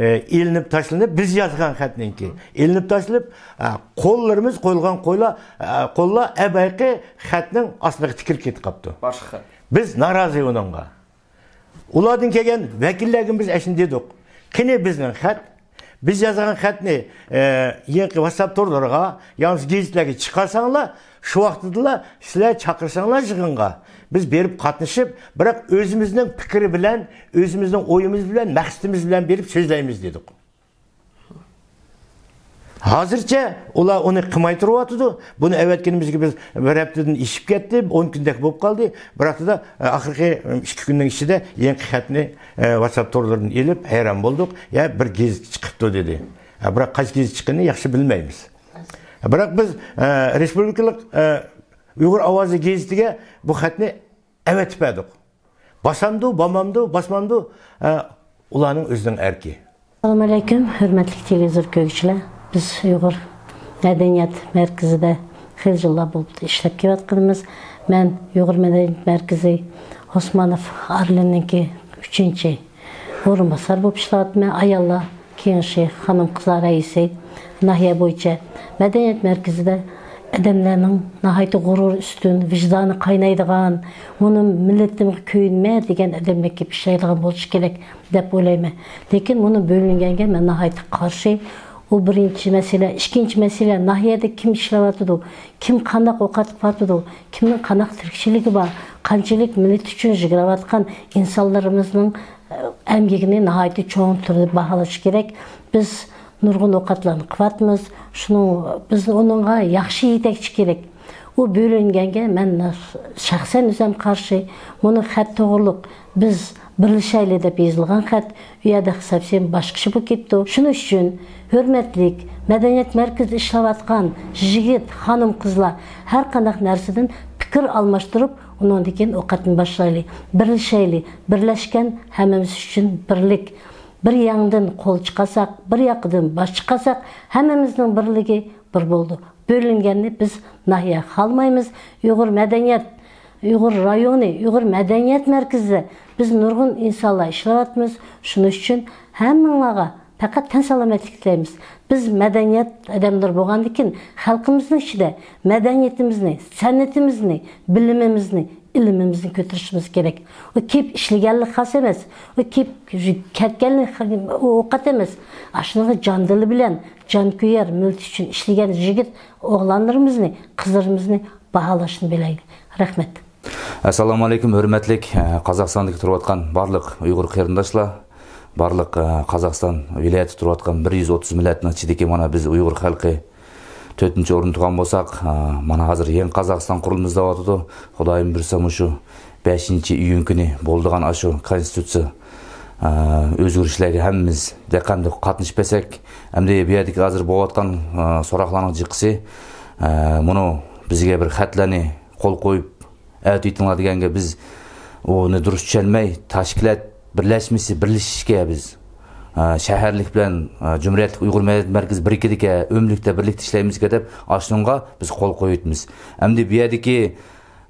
ئە، ئېلىنىپ تاشلىنىپ، بىز يازغان خەتنىڭكى ئېلىنىپ تاشلىنىپ، ئە، قوللىرىمىز قويۇلغان قويلا-، ئە، قوللار ئەبەيقى خەتنىڭ ئاستىغا تىكىلىپ كېتىپ قاپتۇ. باشقا خەت. بىز نارازى ئۇنىڭغا. ئۇلاردىن كەلگەن ۋەكىللەرگە بىز ئەشۇنى دېدۇق. قېنى بىزنىڭ خەت؟ بىز يازغان خەتنى، ئە، يېڭىقى ۋاتساپ تورلىرىغا، ياڭزى گېزىتلەرگە چىقارساڭلار، شۇ ۋاقتىدىلا سىلەر چاقىرساڭلار يىغىنغا، بىز بېرىپ قاتنىشىپ، بىراق ئۆزىمىزنىڭ پىكرى بىلەن، ئۆزىمىزنىڭ ئويىمىز بىلەن، مەقسىتىمىز بىلەن بېرىپ سۆزلەيمىز دېدۇق. ھازىرچە ئۇلار ئۇنى قىلماي تۇرۇۋاتىدۇ. بۇنى ئەۋەتكىنىمىزگە بىز بىر ھەپتىدىن ئېشىپ كەتتى، ئون كۈندەك بولۇپ قالدى. بىراقتا، ئاخىرقى ئىككى كۈننىڭ ئىچىدە يېڭىقى خەتنى، ئە، ۋاتساپ تورلىرىدىن ئېلىپ، ھەيران بولدۇق. يا، بىر گېزىت چىقىپتۇ دېدى. ئە، بىراق قايسى گېزىت چىققىنىنى ياخشى بىلمەيمىز. بىراق بىز، ئە، رېسپۇبلىكىلىق، ئە، ئۇيغۇر ئاۋازى گېزىتىگە بۇ خەتنى ئەۋەتىپ بەردۇق. باسامدۇ، بامامدۇ، باسمامدۇ، ئە، ئۇلارنىڭ ئۆزىنىڭ ئەركى. ئەسسالامۇ ئەلەيكۇم، ھۆرمەتلىك تېلېۋىزور كۆرگۈچىلەر. بىز ئۇيغۇر مەدەنىيەت مەركىزىدە خېلى يىللار بولۇپتۇ ئىشلەپ كېلىۋاتقىنىمىز. مەن ئۇيغۇر مەدەنىيەت مەركىزى ئوسمانوف ئارلىنىڭكى ئۈچىنچى ئورۇنباسار بولۇپ ئىشلەۋاتىمەن. ئاياللار كېڭىشى، خانىم-قىزلار رەئىسى، ناھىيە بويىچە مەدەنىيەت مەركىزىدە ئادەملەرنىڭ ناھايىتى غۇرۇر ئۈستۈن، ۋىجدانى قاينايدىغان، مۇنۇ مىللىتىمگە كۆيۈنمە دېگەن ئادەملەر كېلىپ ئىشلەيدىغان بولۇشى كېرەك دەپ ئويلايمەن. لېكىن مۇنۇ بۆلۈنگەنگە مەن ناھايىتى قارشى. ئۇ بىرىنچى مەسىلە. ئىككىنچى مەسىلە، ناھىيەدە كىم ئىشلەۋاتىدۇ، كىم قانداق ئوقەت قىلىۋاتىدۇ، كىمنىڭ قانداق تىرىكچىلىكى بار، قانچىلىك مىللەت ئۈچۈن يىگرەۋاتقان ئىنسانلىرىمىزنىڭ ئەمگىكىنى ناھايىتى چوڭ تۈردە باھالاش كېرەك. بىز نۇرغۇن ئوقەتلارنى قىلىۋاتىمىز. شۇنىڭ، بىز ئۇنىڭغا ياخشى يېتەكچى كېرەك. ئۇ بۆلۈنگەنگە مەن شەخسەن ئۆزۈم قارشى. مۇنىڭ خەت توغرۇلۇق بىز بىرلىشەيلى دەپ يېزىلغان خەت. ئۇ يەردە خىساب سېمى باشقىچە بولۇپ كېتىپتۇ. شۇنىڭ ئۈچۈن ھۆرمەتلىك مەدەنىيەت مەركىزىدە ئىشلەۋاتقان يىگىت، خانىم، قىزلار ھەر قانداق نەرسىدىن پىكىر ئالماشتۇرۇپ، ئۇنىڭدىن كېيىن ئوقەتنى باشلايلى، بىرلىشەيلى. بىرلەشكەن ھەممىمىز ئۈچۈن بىرلىك. بىر ياڭدىن قول چىقارساق، بىر ياقىدىن باش چىقارساق، ھەممىمىزنىڭ بىرلىكى بىر بولىدۇ. بۆلۈنگەننى بىز ناھىيە خالىمايمىز. ئۇيغۇر مەدەنىيەت، ئۇيغۇر رايونى، ئۇيغۇر مەدەنىيەت مەركىزىدە بىز نۇرغۇن ئىنسانلار ئىشلەۋاتىمىز. شۇنىڭ ئۈچۈن ھەممىڭلارغا پەقەت تەن سالامەتلىك تىلەيمىز. بىز مەدەنىيەت ئادەملىرى بولغاندىكىن، خەلقىمىزنىڭ ئىچىدە مەدەنىيىتىمىزنى، سەنئىتىمىزنى، بىلىمىمىزنى، ئىلمىمىزنى كۆتۈرۈشىمىز كېرەك. ئۇ كېلىپ ئىشلىگەنلىك خاس ئەمەس، ئۇ كېلىپ كەتكەنلىك ئۇ ئوقەت ئەمەس. ئاشۇنىڭغا جان دىلى بىلەن، جانكۆيەر، مىللىتى ئۈچۈن ئىشلىگەن يىگىت ئوغلانلىرىمىزنى، قىزلىرىمىزنى باھالاشنى بىلەيلى. رەھمەت. ئەسسالامۇ ئەلەيكۇم، ھۆرمەتلىك، ئە، قازاقىستاندىكى تۇرۇۋاتقان بارلىق ئۇيغۇر قېرىنداشلار، بارلىق، ئە، قازاقىستان ۋىلايەتتە تۇرۇۋاتقان بىر يۈز ئوتتۇز مىللەتنىڭ ئىچىدىكى مانا بىز ئۇيغۇر خەلقى تۆتىنچى ئورۇندا تۇرغان بولساق، ئە، مانا ھازىر يېڭى قازاقىستان قۇرۇلمىسى دەۋاتىدۇ. خۇدايىم بۇيرۇسا مۇشۇ بەشىنچى ئىيۇن كۈنى بولىدىغان ئاشۇ كونستىتۇتسىيە، ئە، ئۆزگىرىشلەرگە ھەممىمىز دەقەمدە قاتنىشىپ كەلسەك، ئەمدى بۇ يەردىكى ھازىر بولۇۋاتقان، ئە، سوراقلارنىڭ جىقىسى، ئە، مۇنۇ بىزگە بىر خەتلەرنى قول قويۇپ، ئەۋەتىۋېتىڭلار دېگەنگە بىز ئۇنى دۇرۇس چۈشەنمەي، تاشكىلات بىرلەشمىسى بىرلىشىشكە بىز، ئە، شەھەرلىك بىلەن، ئە، جۇمھۇرىيەتلىك ئۇيغۇر مەدەنىيەت مەركىزى بىرىكىدىكەن، ئۆملۈكتە بىرلىكتە ئىشلەيمىزكەن دەپ ئاشۇنىڭغا بىز قول قويۇۋېتىمىز. ئەمدى بۇ يەردىكى،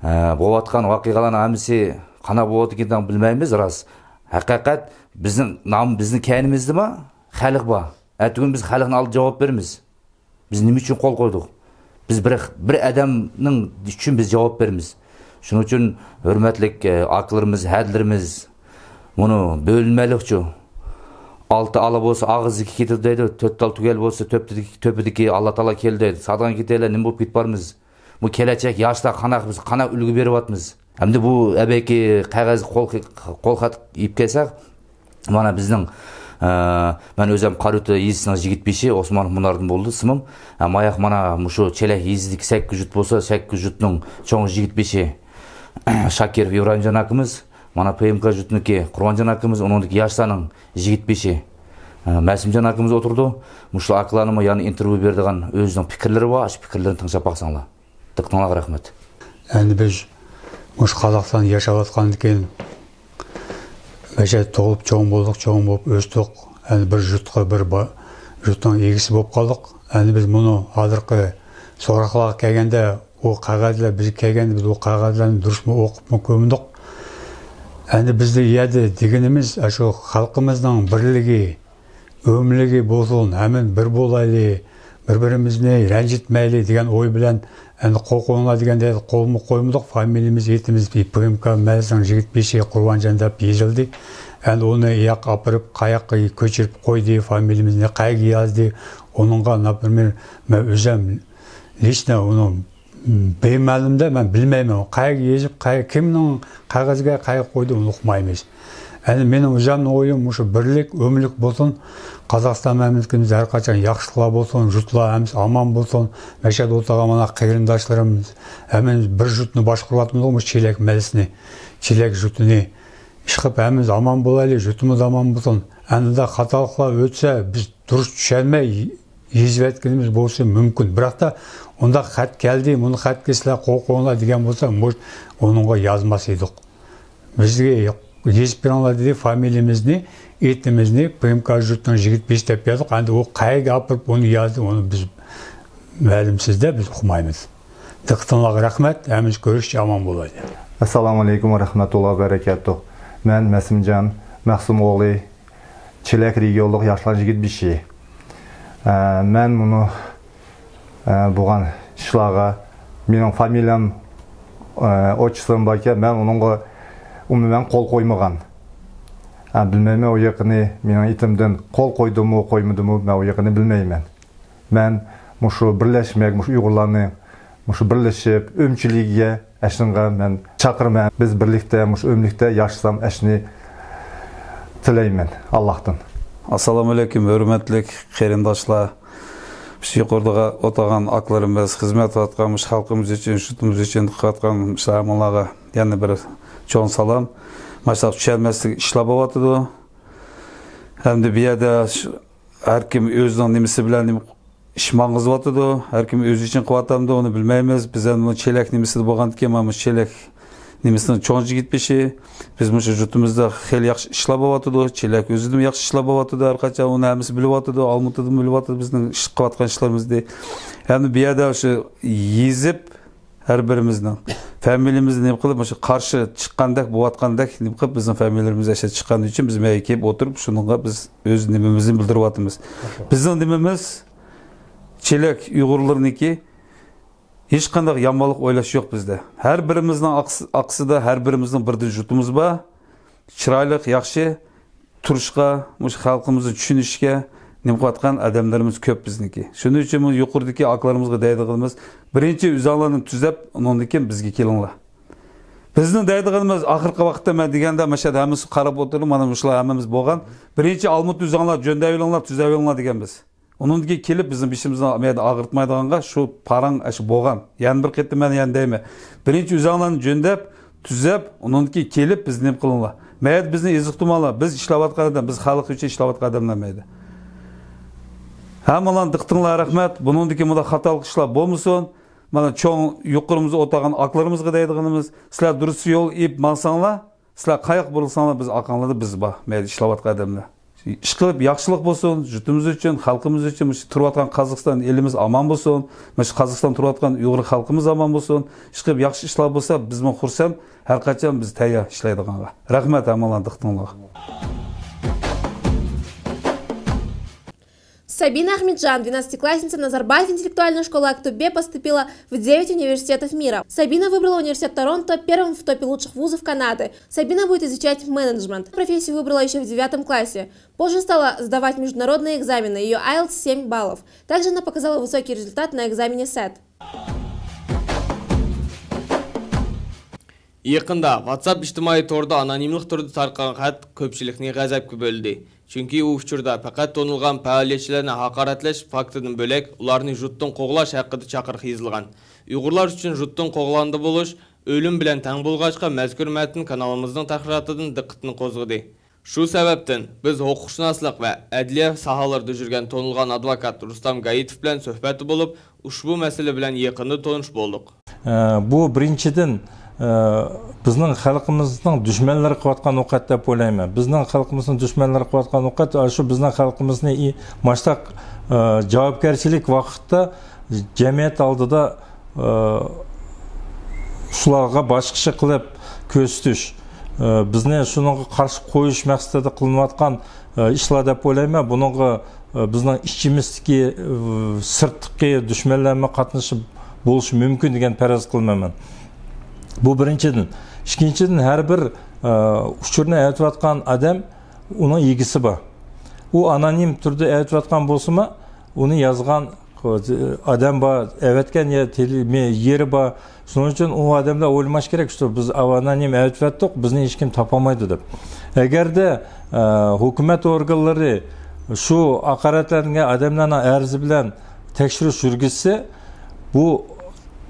ئە، بولۇۋاتقان ۋەقەلەرنىڭ ھەممىسى قانداق بولۇۋاتىدىكىنىنى بىلمەيمىز، راست. ھەقىقەت بىزنىڭ نام، بىزنىڭ كەينىمىزدىمۇ خەلق بار. ئەتىگۈن بىز خەلقنىڭ ئالدىدا جاۋاب بېرىمىز. بىز نېمە ئۈچۈن قول قويدۇق؟ بىز بىر، بىر ئادەمنىڭ ئۈچۈن بىز جاۋاب بېرىمىز. شۇنىڭ ئۈچۈن ھۆرمەتلىك، ئە، ئاكىلىرىمىز، ھەدىلىرىمىز، مۇنۇ بۆلۈنمەيلىكچۇ. ئالتە ئالا بولسا ئاغزىدىكى كېتىدۇ دەيدۇ، تۆت تال تۈگەل بولسا تۆپىدىكى، تۆپىدىكى ئاللا تائالا كېلىدۇ دەيدۇ. سادىغان كېتەيلى، نېمە بولۇپ كېتىپ بارمىز؟ بۇ كېلەچەك ياشلار قانداق، بىز قانداق ئۈلگە بېرىۋاتىمىز؟ ئەمدى بۇ ئەبەكى قەغەز قول، قول خەت ئېلىپ كەلسەك، مانا بىزنىڭ، ئە، مەن ئۆزۈم قارىئۆتە يېزىسىنىڭ يىگىت بېشى ئوسمانوف مۇناردىن بولدى ئىسمىم. ئە، ماياق مانا مۇشۇ چېلەك يېزىسىدىكى سەككىز جۇت بولسا، سەككىز جۇتنىڭ چوڭ يىگىت بېشى شاكىروف ئىبراھىمجان ئاكىمىز، مانا پ م ك جۇتنىڭكى قۇربانجان ئاكىمىز، ئۇنىڭدىكى ياشلارنىڭ يىگىت بېشى، ئە، مەسۇمجان ئاكىمىز ئولتۇرىدۇ. مۇشۇ ئاكىلارنىمۇ يەنە ئىنتېرۋيۇ بېرىدىغان ئۆزىنىڭ پىكىرلىرى بار، شۇ پىكىرلىرىنى تىڭشاپ باقساڭلار. دىققىتىڭلارغا رەھمەت. ئەمدى بىز مۇشۇ قازاقىستاندا ياشاۋاتقاندىن كېيىن، مەشەدە تۇغۇلۇپ چوڭ بولدۇق، چوڭ بولۇپ ئۆستۇق. ئەمدى بىر جۇتقا، بىر با-، جۇتنىڭ ئىگىسى بولۇپ قالدۇق. ئەمدى بىز مۇنۇ ھازىرقى سوراقلارغا كەلگەندە، ئۇ قەغەزلەر بىزگە كەلگەندە، بىز ئۇ قەغەزلەرنى دۇرۇسمۇ ئوقۇپمۇ كۆرمىدۇق. ئەمدى بىزدە يەردە دېگىنىمىز، ئاشۇ خەلقىمىزنىڭ بىرلىكى، ئۆملۈكى بولسۇن، ھەممە بىر بولايلى، بىر-بىرىمىزنى رەنجىتمەيلى دېگەن ئوي بىلەن، ئەمدى قول قويۇڭلار دېگەندە قولمۇ قويمىدۇق، فامىلىمىز، ئېتىمىز پ م ك مەھەللىسىنىڭ يىگىت بېشى قۇربانجان دەپ يېزىلدى. ئەمدى ئۇنى ياق ئاپىرىپ، قاياققا كۆچۈرۈپ قويدى، فامىلىمىزنى قەيەرگە يازدى، ئۇنىڭغا، ناپرىمېر، مەن ئۆزۈم لىچنە ئۇنىڭ بىمەلۇمدە، مەن بىلمەيمەن، قەيەرگە يېزىپ، قەيەر-، كىمنىڭ قەغەزگە قەيەرگە قويدى، ئۇنى ئۇقمايمىز. ئەمدى مېنىڭ ئۆزۈمنىڭ ئويۇم مۇشۇ بىرلىك، ئۆملۈك بولسۇن. قازاقىستان مەملىكىتىمىزدە ھەر قاچان ياخشىلىقلار بولسۇن، جۇتلار ھەممىسى ئامان بولسۇن. مەشەدە ئولتۇرغان مانا قېرىنداشلىرىمىز، ھەممىمىز بىر جۇتنى باشقۇرۇۋاتىمىز مۇشۇ چېلەك مەھەللىسىنى، چېلەك جۇتىنى. ئىشقىلىپ ھەممىمىز ئامان بولايلى، جۇتىمىز ئامان بولسۇن. ئەمدى خاتالىقلار ئۆتسە، بىز دۇرۇس چۈشەنمەي يېزىۋەتكىنىمىز بولسا مۇمكىن. بىراقتا ئۇنداق خەت كەلدى، مۇنۇ خەتكە سىلەر قول قويۇڭلار دېگەن بولسا، مۇش-، ئۇنىڭغا يازماس ئىدۇق. بىزگە يېزىپ بېرىڭلار دېدى، فامىلىمىزنى، ئېتىمىزنى، پ م ك جۇتنىڭ يىگىت بېشى دەپ يازدۇق. ئەمدى ئۇ قەيەرگە ئاپىرىپ ئۇنى يازدى، ئۇنى بىز مەلۇمسىز-دە، بىز ئۇقمايمىز. دىققىتىڭلارغا رەھمەت، ھەممىمىز كۆرۈشكىچە ئامان بولايلى. ئەسسالامۇ ئەلەيكۇم ۋە رەھمەتۇللاھى ۋە بەرەكاتۇھ. مەن مەسىمجان مەخسۇمئوغلى، چېلەك رېگىيونلۇق ياشلار يىگىت بېشى. ئە، مەن مۇنۇ، ئە، بولغان ئىشلارغا مېنىڭ فامىلىيەم، ئە، ئوتچىسىم باركەن، مەن ئۇنىڭغا ئومۇمەن قول قويمىغان. ئە، بىلمەيمەن ئۇ يېقىنى مېنىڭ ئېتىمدىن قول قويدىمۇ، قويمىدىمۇ، مەن ئۇ يېقىنى بىلمەيمەن. مەن مۇشۇ بىرلەشمەك، مۇشۇ ئۇيغۇرلارنى مۇشۇ بىرلىشىپ، ئۆمچىلىكىگە ئەشنىڭغا مەن چاقىرىمەن. بىز بىرلىكتە، مۇشۇ ئۆملۈكتە ياشىسام ئەشنى تىلەيمەن ئاللاھتىن. ئەسسالامۇ ئەلەيكۇم، ھۆرمەتلىك قېرىنداشلار. مۇشۇ يۇقىرىدا ئولتۇرغان ئاكىلىرىمىز، خىزمەت قىلىۋاتقان مۇشۇ خەلقىمىز ئۈچۈن، شۇ يۇرتىمىز ئۈچۈن قىلىۋاتقان مۇشۇ ھەممىڭلارغا يەنە بىر چوڭ سالام. ماشۇنداق چۈشەنمەسلىك ئىشلار بولۇۋاتىدۇ. ھەمدە بۇ يەردە شۇ ھەر كىم ئۆزىنىڭ نېمىسى بىلەن نېمە ئىش ماڭغۇزۇۋاتىدۇ، ھەر كىم ئۆزى ئۈچۈن قىلىۋاتامدۇ، ئۇنى بىلمەيمىز. بىز ئەمدى بۇ چېلەك نېمىسىدە بولغاندىكىن، مانا مۇشۇ چېلەك نېمىسىنىڭ چوڭ يىگىت بېشى. بىز مۇشۇ يۇرتىمىزدا خېلى ياخشى ئىشلار بولۇۋاتىدۇ. چېلەك ئۆزىدىمۇ ياخشى ئىشلار بولۇۋاتىدۇ. ھەر قاچان ئۇنى ھەممىسى بىلىۋاتىدۇ، ئالمۇتىدىمۇ بىلىۋاتىدۇ بىزنىڭ ئىش قىلىۋاتقان ئىشلىرىمىزنى. ئەمدى بۇ يەردە شۇ يېزىپ، ھەر بىرىمىزنىڭ فامىلىمىزنى نېمە قىلىپ، مۇشۇ قارشى چىققاندەك بولۇۋاتقاندەك نېمە قىلىپ، بىزنىڭ فامىلىلىرىمىز ئاشۇ چىققان ئۈچۈن بىز مەيگە كېلىپ ئولتۇرۇپ، شۇنىڭغا بىز ئۆز نېمىمىزنى بىلدۈرۈۋاتىمىز. بىزنىڭ نېمىمىز چېلەك ئۇيغۇرلىرىنىڭكى ھېچقانداق يامانلىق ئويلاش يوق بىزدە. ھەر بىرىمىزنىڭ ئاقس-، ئاقسىدا ھەر بىرىمىزنىڭ بىردىن جۇتىمىز بار. چىرايلىق، ياخشى تۇرۇشقا، مۇشۇ خەلقىمىزنى چۈشىنىشكە نېمە قىلىۋاتقان ئادەملىرىمىز كۆپ بىزنىڭكى. شۇنىڭ ئۈچۈن بۇ يۇقىرىدىكى ئاكىلىرىمىزغا دەيدىغىنىمىز، بىرىنچى ئۆزۈڭلارنى تۈزەپ، ئۇنىڭدىن كېيىن بىزگە كېلىڭلار. بىزنىڭ دەيدىغىنىمىز، ئاخىرقى ۋاقىتتا مەن دېگەندە، مەشەدە ھەممىسى قاراپ ئولتۇرۇپ، مانا مۇشۇلار ھەممىمىز بولغان. بىرىنچى ئالمۇتا ئۆزۈڭلار جۆندەۋېلىڭلار، تۈزەۋېلىڭلار دېگەن بىز. ئۇنىڭدىن كېيىن كېلىپ بىزنىڭ بېشىمىزنى مەيدە ئاغرىتمايدىغانغا شۇ پاراڭ ئاشۇ بولغان. يەنە بىر قېتىم مەن يەنە دەيمەن. بىرىنچى ئۆزۈڭلارنى جۆندەپ، تۈزەپ، ئۇنىڭدىن كېيىن كېلىپ بىزنى نېمە قىلىڭلار. مەيدە بىزنى ئېزىقتۇرماڭلار. بىز ئىشلەۋاتقان ئادەم، بىز خەلق ئۈچۈن ئىشلەۋاتقان ئادەملەر مەيدە. ھەممىڭلارنىڭ دىققىتىڭلارغا رەھمەت. بۇنىڭدىن كېيىن مۇنداق خاتالىق ئىشلار بولمىسۇن. مانا چوڭ يۇقىرىمىزدا ئولتۇرغان ئاكىلىرىمىزغا دەيدىغىنىمىز، سىلەر دۇرۇس يول ئېلىپ ماڭساڭلار، سىلەر قاياققا بۇرۇلساڭلار، بىز ئارقاڭلاردا بىز بار. مەيلى ئىشلەۋاتقان ئادەملەر. ئىشقىلىپ ياخشىلىق بولسۇن، يۇرتىمىز ئۈچۈن، خەلقىمىز ئۈچۈن، مۇشۇ تۇرۇۋاتقان قازاقىستان ئېلىمىز ئامان بولسۇن، مۇشۇ قازاقىستان تۇرۇۋاتقان ئۇيغۇر خەلقىمىز ئامان بولسۇن. ئىشقىلىپ ياخشى ئىشلار بولسا، بىزمۇ خۇرسەن، ھەر قاچان بىز تەييار ئىشلەيدىغانغا. رەھمەت ھەممىڭلارنىڭ دىققىتىڭلارغا. Сабина Ахмеджан, двенадцатиклассница Назарбаев интеллектуальной школы Актубе, поступила в девять университетов мира. Сабина выбрала университет Торонто первым в топе лучших вузов Канады. Сабина будет изучать менеджмент. Профессию выбрала ещё в девятом классе. Позже стала сдавать международные экзамены. Её айлтс семь баллов. Также она показала высокий результат на экзамене сет. يېقىندا ۋاتساپ ئىجتىمائىي تورىدا ئانونىملىق تۈردە تارقىغان خەت كۆپچىلىكنى غەزەپكە بۆلدى. چۈنكى ئۇ ئۇچۇردا پەقەت تونۇلغان پائالىيەتچىلەرنى ھاقارەتلەش فاكتىدىن بۆلەك، ئۇلارنى يۇرتتىن قوغلاش ھەققىدە چاقىرىق يېزىلغان. ئۇيغۇرلار ئۈچۈن يۇرتتىن قوغلاندى بولۇش ئۆلۈم بىلەن تەڭ بولغاچقا، مەزكۇر مەتىن كانالىمىزنىڭ تەھرىراتىدىن دىققىتىنى قوزغىدى. شۇ سەۋەبتىن بىز ھوقۇقشۇناسلىق ۋە ئەدلىيە ساھەلىرىدە يۈرگەن تونۇلغان ئادۋوكات رۇستام گايىتوف بىلەن سۆھبەتتە بولۇپ، ئۇشبۇ مەسىلە بىلەن يېقىندىن تونۇش بولدۇق. ئە، بۇ بىرىنچىدىن، ئە، بىزنىڭ خەلقىمىزنىڭ دۈشمەنلىرى قىلىۋاتقان ئوقەت دەپ ئويلايمەن. بىزنىڭ خەلقىمىزنىڭ دۈشمەنلىرى قىلىۋاتقان ئوقەت، ئە، شۇ بىزنىڭ خەلقىمىزنى ئى-، ماشتاق، ئە، جاۋابكەرچىلىك ۋاقىتتا جەمئىيەت ئالدىدا، ئە، شۇلارغا باشقىچە قىلىپ كۆرسىتىش، ئە، بىزنى شۇنىڭغا قارشى قويۇش مەقسىتىدە قىلىنىۋاتقان، ئە، ئىشلار دەپ ئويلايمەن. بۇنىڭغا، ئە، بىزنىڭ ئىچىمىزدىكى، ئە، سىرتتىكى دۈشمەنلەرمۇ قاتنىشىپ بولۇشى مۇمكىن دېگەن پەرەز قىلىمەن مەن. بۇ بىرىنچىدىن. ئىككىنچىدىن، ھەر بىر، ئە، ئۇچۇرنى ئەۋەتىۋاتقان ئادەم، ئۇنىڭ ئىگىسى بار. ئۇ ئانونىم تۈردە ئەۋەتىۋاتقان بولسىمۇ، ئۇنى يازغان ئادەم بار، ئەۋەتكەن يە-، تېلې-، مې-، يېرى بار. شۇنىڭ ئۈچۈن ئۇ ئادەملەر ئويلىماش كېرەك، شۇ بىز ئانونىم ئەۋەتىۋەتتۇق، بىزنى ھېچكىم تاپالمايدۇ دەپ. ئەگەردە، ئە، ھۆكۈمەت ئورگانلىرى شۇ ھاقارەتلەنگەن ئادەملەرنىڭ ئەرزى بىلەن تەكشۈرۈش يۈرگۈزسە، بۇ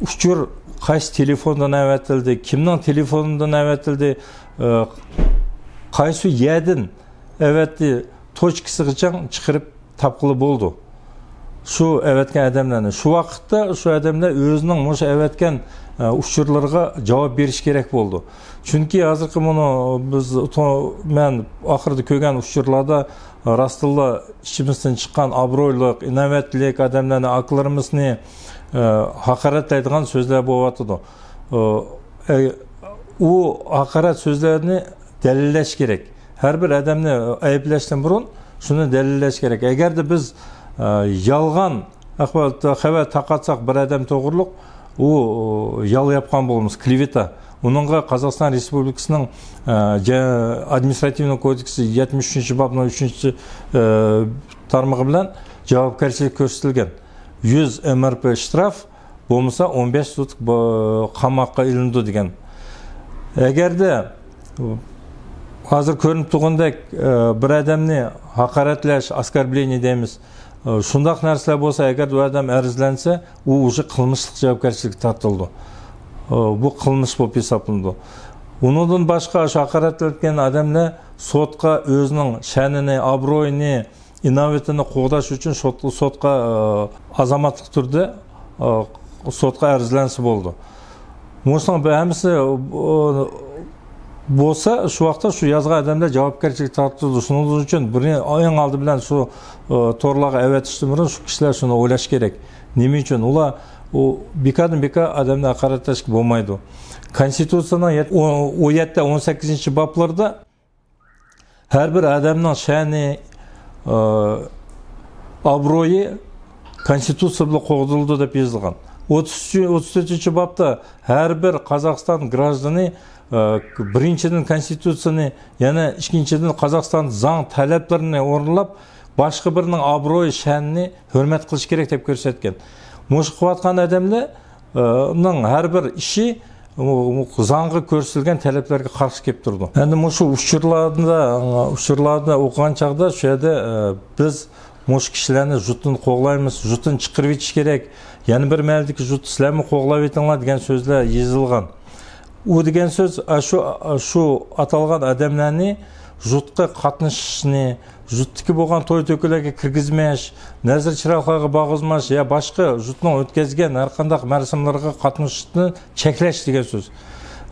ئۇچۇر قايسى تېلېفوندىن ئەۋەتىلدى، كىمنىڭ تېلېفونىدىن ئەۋەتىلدى، ئە، قايسى يەردىن ئەۋەتتى، توچكىسىغىچە چىقىرىپ تاپقىلى بولىدۇ. شۇ ئەۋەتكەن ئادەملەرنى. شۇ ۋاقىتتا شۇ ئادەملەر ئۆزىنىڭ مۇشۇ ئەۋەتكەن، ئە، ئۇچۇرلىرىغا جاۋاب بېرىشى كېرەك بولىدۇ. چۈنكى ھازىرقى مۇنۇ بىز تو-، مەن ئاخىرىدا كۆرگەن ئۇچۇرلاردا راستتىنلا ئىچىمىزدىن چىققان ئابرۇيلۇق، ئىناۋەتلىك ئادەملەرنى، ئاكىلىرىمىزنى، ئە، ھاقارەتلەيدىغان سۆزلەر بولۇۋاتىدۇ. ئە، ئە، ئۇ ھاقارەت سۆزلەرنى دەلىللەش كېرەك. ھەر بىر ئادەمنى ئەيىبلەشتىن بۇرۇن شۇنى دەلىللەش كېرەك. ئەگەردە بىز، ئە، يالغان ئەخبارات، خەۋەر تارقاتساق بىر ئادەم توغرۇلۇق، ئۇ، ئۇ، يالا ياپقان بولىمىز، كلېۋېتا. ئۇنىڭغا قازاقىستان رېسپۇبلىكىسىنىڭ، ئە، جە-، ئادمىنىستراتىۋنىي كودېكسى يەتمىش ئۈچىنچى بابنىڭ ئۈچىنچى، ئە، تارمىقى بىلەن جاۋابكەرچىلىك كۆرسىتىلگەن. يۈز ئېم ئېر پى شتراف، بولمىسا ئون بەش سۇتكا بو-، قاماققا ئېلىنىدۇ دېگەن. ئەگەردە ھازىر كۆرۈنۈپ تۇرغاندەك، ئە، بىر ئادەمنى ھاقارەتلەش، ئاسكاربلېنىيە دەيمىز، ئە، شۇنداق نەرسىلەر بولسا، ئەگەر ئۇ ئادەم ئەرزلەنسە، ئۇ ئۇژې قىلمىشلىق جاۋابكەرچىلىككە تارتىلىدۇ. ئە، بۇ قىلمىش بولۇپ ھېسابلىنىدۇ. ئۇنىڭدىن باشقا، شۇ ھاقارەتلەنگەن ئادەملەر سوتقا ئۆزىنىڭ شەنىنى، ئابرۇيىنى، ئىناۋىتىنى قوغداش ئۈچۈن سوت-، سوتقا، ئە، ئازاماتلىق تۈردە، ئە، سوتقا ئەرزلەنسە بولىدۇ. مۇشۇنىڭ بۇ ھەممىسى، ئە، بولسا، شۇ ۋاقىتتا شۇ يازغان ئادەملەر جاۋابكەرچىلىككە تارتىلىدۇ. شۇنىڭ ئۈچۈن بۇنى ئەڭ ئالدى بىلەن شۇ، ئە، تورلارغا ئەۋەتىشتىن بۇرۇن شۇ كىشىلەر شۇنى ئويلاش كېرەك. نېمە ئۈچۈن؟ ئۇلار ئۇ بىكاردىن بىكار ئادەمنى ھاقارەتلەشكە بولمايدۇ. كونستىتۇتسىيەنىڭ يەت-، ئون، ئون يەتتە، ئون سەككىزىنچى بابلىرىدا ھەر بىر ئادەمنىڭ شەنى، ئە، ئابرۇيى كونستىتۇتسىيە بىلەن قوغدىلىدۇ دەپ يېزىلغان. ئوتتۇز ئۈچ، ئوتتۇز تۆتىنچى بابتا ھەر بىر قازاقىستان گراژدىنى، ئە، بىرىنچىدىن، كونستىتۇتسىيەنى، يەنە ئىككىنچىدىن، قازاقىستان زاڭ تەلەپلىرىنى ئورۇنلاپ، باشقا بىرىنىڭ ئابرۇيى، شەنىنى ھۆرمەت قىلىش كېرەك دەپ كۆرسەتكەن. مۇشۇ قىلىۋاتقان ئادەملەر نىڭ ھەر بىر ئىشى زاڭغا كۆرسىتىلگەن تەلەپلەرگە قارشى كېلىپ تۇرىدۇ. ئەمدى مۇشۇ ئۇچۇرلاردا، ئۇچۇرلاردا ئوقۇغان چاغدا شۇ يەردە، ئە، بىز مۇشۇ كىشىلەرنى جۇتتىن قوغلايمىز، جۇتتىن چىقىرىۋېتىش كېرەك، يەنە بىر مەھەلدىكى جۇتنى سىلەرمۇ قوغلاۋېتىڭلار دېگەن سۆزلەر يېزىلغان. ئۇ دېگەن سۆز، ئە، شۇ، ئە، شۇ ئاتالغان ئادەملەرنى جۇتقا قاتنىشىشنى، جۇتتىكى بولغان توي تۆكۈنلەرگە كىرگۈزمەش، نەزىر چىراغلارغا بارغۇزماش يا باشقا جۇتنىڭ ئۆتكۈزگەن ھەر قانداق مەراسىملىرىغا قاتنىشىشنى چەكلەش دېگەن سۆز.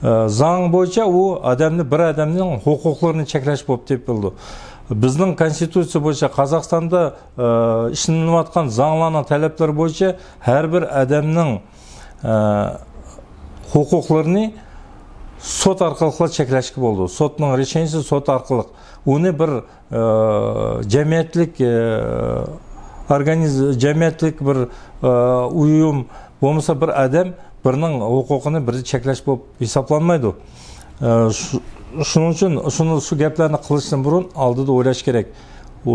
ئە، زاڭ بويىچە ئۇ ئادەمنى، بىر ئادەمنىڭ ھوقۇقلىرىنى چەكلەش بولۇپ تېپىلىدۇ. بىزنىڭ كونستىتۇتسىيە بويىچە قازاقىستاندا، ئە، ئىشلىنىۋاتقان زاڭلارنىڭ تەلەپلىرى بويىچە ھەر بىر ئادەمنىڭ، ئە، ھوقۇقلىرىنى سوت ئارقىلىقلا چەكلەشكە بولىدۇ. سوتنىڭ رېشېنىيىسى سوت ئارقىلىق. ئۇنى بىر ئە، جەمئىيەتلىك، ئە، ئورگانىز-، جەمئىيەتلىك بىر، ئە، ئۇيۇم بولمىسا بىر ئادەم بىرنىڭ ھوقۇقىنى بىر چەكلەش بولۇپ ھېسابلانمايدۇ. ئە، شۇ-، شۇنىڭ ئۈچۈن شۇنى، شۇ گەپلەرنى قىلىشتىن بۇرۇن ئالدىدا ئويلاش كېرەك. ئۇ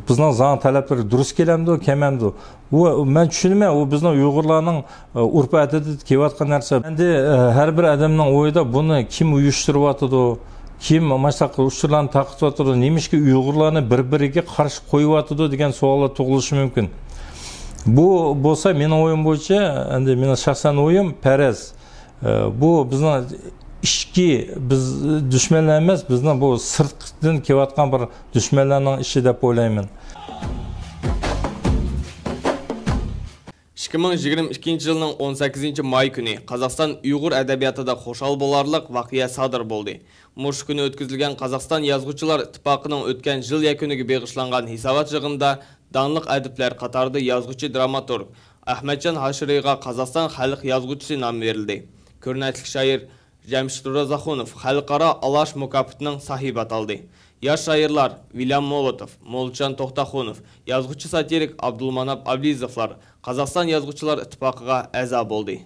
بىزنىڭ زاڭ تەلەپلىرى دۇرۇس كېلەمدۇ، كەمەمدۇ؟ ئۇ، مەن چۈشىنىمەن، ئۇ بىزنىڭ ئۇيغۇرلارنىڭ، ئە، ئۇرپ-ئادىتىدە كېلىۋاتقان نەرسە. ئەمدى، ئە، ھەر بىر ئادەمنىڭ ئويىدا بۇنى كىم ئۇيۇشتۇرۇۋاتىدۇ، كىم ماشۇنداق ئۇچۇرلارنى تارقىتىۋاتىدۇ، نېمىشقا ئۇيغۇرلارنى بىر-بىرىگە قارشى قويۇۋاتىدۇ دېگەن سوئاللار تۇغۇلۇشى مۇمكىن. بۇ بولسا، مېنىڭ ئويۇم بويىچە، ئەمدى مېنىڭ شەخسەن ئويۇم، پەرەز. ئە، بۇ بىزنىڭ ئىچكى، بىز دۈشمەنلەر ئەمەس، بىزنىڭ بۇ سىرتتىن كېلىۋاتقان بىر دۈشمەنلەرنىڭ ئىشى دەپ ئويلايمەن. ئىككى مىڭ يىگىرمە ئىككىنچى يىلنىڭ ئون سەككىزىنچى ماي كۈنى قازاقىستان ئۇيغۇر ئەدەبىياتىدا خۇشال بولارلىق ۋەقەيە سادىر بولدى. مۇشۇ كۈنى ئۆتكۈزۈلگەن قازاقىستان يازغۇچىلار ئىتتىپاقىنىڭ ئۆتكەن يىل يەكۈنىگە بېغىشلانغان ھېسابات يىغىنىدا داڭلىق ئەدىبلەر قاتارىدا يازغۇچى، دراماتورگ ئەخمەتجان ھاشىرىغا قازاقىستان خەلق يازغۇچىسى نامى بېرىلدى. كۆرنەكلىك شائىر جەمشىت رازاخۇنوف خەلقئارا ئالاش مۇكاپاتىنىڭ ساھىبى ئاتالدى. ياش شائىرلار ۋىليام مولوتوف، موللىجان توختاخۇنوف، يازغۇچى ساتىرىك ئابدۇلماناپ ئابلىزوفلار قازاقىستان يازغۇچىلار ئىتتىپاقىغا ئەزا بولدى.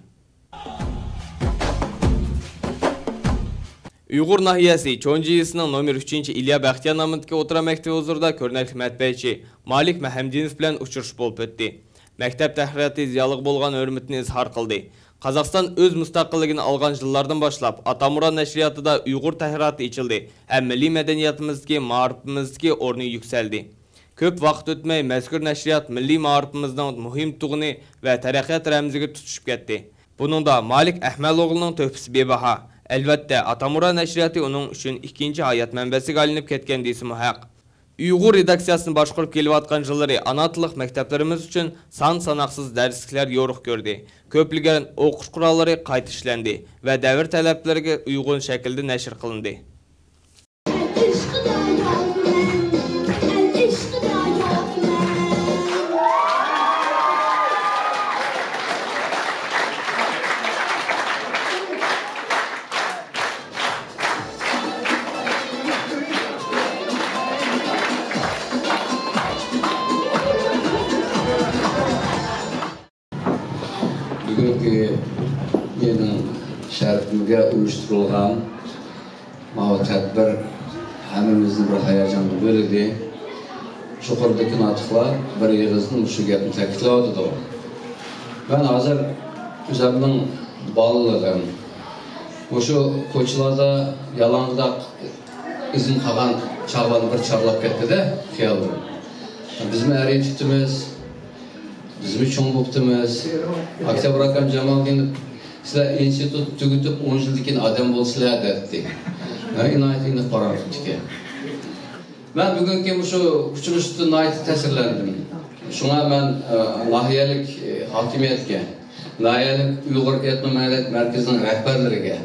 ئۇيغۇر ناھىيەسى چونجى يېزىسىنىڭ نومېر ئۈچىنچى ئىليا بەختىيار نامىدىكى ئوتتۇرا مەكتىپى ھۇزۇرىدا كۆرنەكلىك مەتبۇئەتچى مالىك مەھەمدىنوف بىلەن ئۇچرىشىش بولۇپ ئۆتتى. مەكتەپ تەھرىراتى زىيالىيغا بولغان ھۆرمىتىنى ئىزھار قىلدى. قازاقىستان ئۆز مۇستەقىللىقىنى ئالغان يىللاردىن باشلاپ، ئاتامۇرا نەشرىياتىدا ئۇيغۇر تەھرىراتى ئېچىلدى ھەم مىللىي مەدەنىيىتىمىزدىكى، مائارىپىمىزدىكى ئورنى يۈكسەلدى. كۆپ ۋاقىت ئۆتمەي، مەزكۇر نەشرىيات مىللىي مائارىپىمىزنىڭ مۇھىم تۇغىنى ۋە تەرەققىيات رەمزىگە تۇتىشىپ كەتتى. بۇنىڭدا مالىك ئەھمەتئوغلۇنىڭ تۆھپىسى بىباھا. ئەلۋەتتە، ئاتامۇرا نەشرىياتى ئۇنىڭ ئۈچۈن ئىككىنچى ھايات مەنبەسىگە ئايلىنىپ كەتكەن دېسىمۇ ھەق. ئۇيغۇر رېداكسىيەسىنى باشقۇرۇپ كېلىۋاتقان يىللىرى ئانا تىللىق مەكتەپلىرىمىز ئۈچۈن سان ساناقسىز دەرسلىكلەر يورۇق كۆردى. كۆپلىگەن ئوقۇش قوراللىرى قايتا ئىشلەندى ۋە دەۋر تەلەپلىرىگە ئۇيغۇن شەكىلدە نەشر قىلىندى. بۈگۈنكى يىلنىڭ شەرىپىگە ئۇيۇشتۇرۇلغان ماۋۇ تەدبىر ھەممىمىزنى بىر ھاياجانغا بۆلىدى. يۇقىرىدىكى ناتىقلار بىر ئېغىزدىن مۇشۇ گەپنى تەكىتلەۋاتىدۇ. مەن ھازىر ئۆزۈمنىڭ بالىلىقىم، مۇشۇ كوچىلاردا يالاڭداق ئىزىم قالغان چاغلارنى بىر چاغلاپ كەتتى-دە خىيالىم. بىزمۇ ئەر يېتىپتىمىز، بىزمۇ چوڭ بوپتىمىز. ئاكتيابىر ئاكام جامالدىنوف، سىلەر ئىنستىتۇت تۈگىتىپ ئون يىلدىن كېيىن ئادەم بولىسىلەر دەيتتى. مەن ئىنايەت ئېنىق پاراڭ تۇتتىكەن. مەن بۈگۈنكى مۇشۇ ئۇچرىشىشتىن ناھايىتى تەسىرلەندىم. شۇڭا مەن، ئە، ناھىيەلىك، ئە، ھاكىمىيەتكە، ناھىيەلىك ئۇيغۇر ئېتنو مەدەنىيەت مەركىزىنىڭ رەھبەرلىرىگە،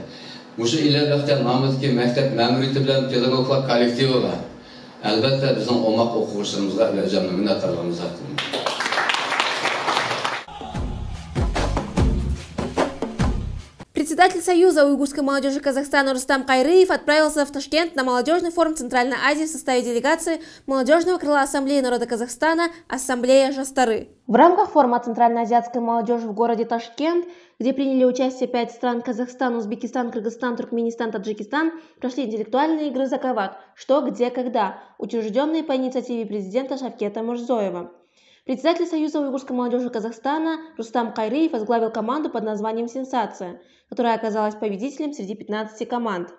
مۇشۇ ئىليا بەختىيار نامىدىكى مەكتەپ مەمۇرىيىتى بىلەن پېداگوگلار كوللېكتىۋىغا، ئەلۋەتتە، بىزنىڭ ئوماق ئوقۇغۇچىلىرىمىزغا ئۆزۈمنىڭ مىننەتدارلىقىمنى ئىزھار قىلىمەن. Председатель Союза уйгурской молодежи Казахстана Рустам Кайрыев отправился в Ташкент на молодежный форум Центральной Азии в составе делегации молодежного крыла Ассамблеи народа Казахстана «Ассамблея жастары». В рамках форума центральноазиатской молодежи в городе Ташкент, где приняли участие пять стран: Казахстан, Узбекистан, Кыргызстан, Туркменистан, Таджикистан, прошли интеллектуальные игры «Закават», «Что, где, когда», учреждённые по инициативе президента Шавкета Мирзиёева. Председатель Союза уйгурской молодежи Казахстана Рустам Кайрыев возглавил команду под названием «Сенсация», которая оказалась победителем среди пятнадцати команд.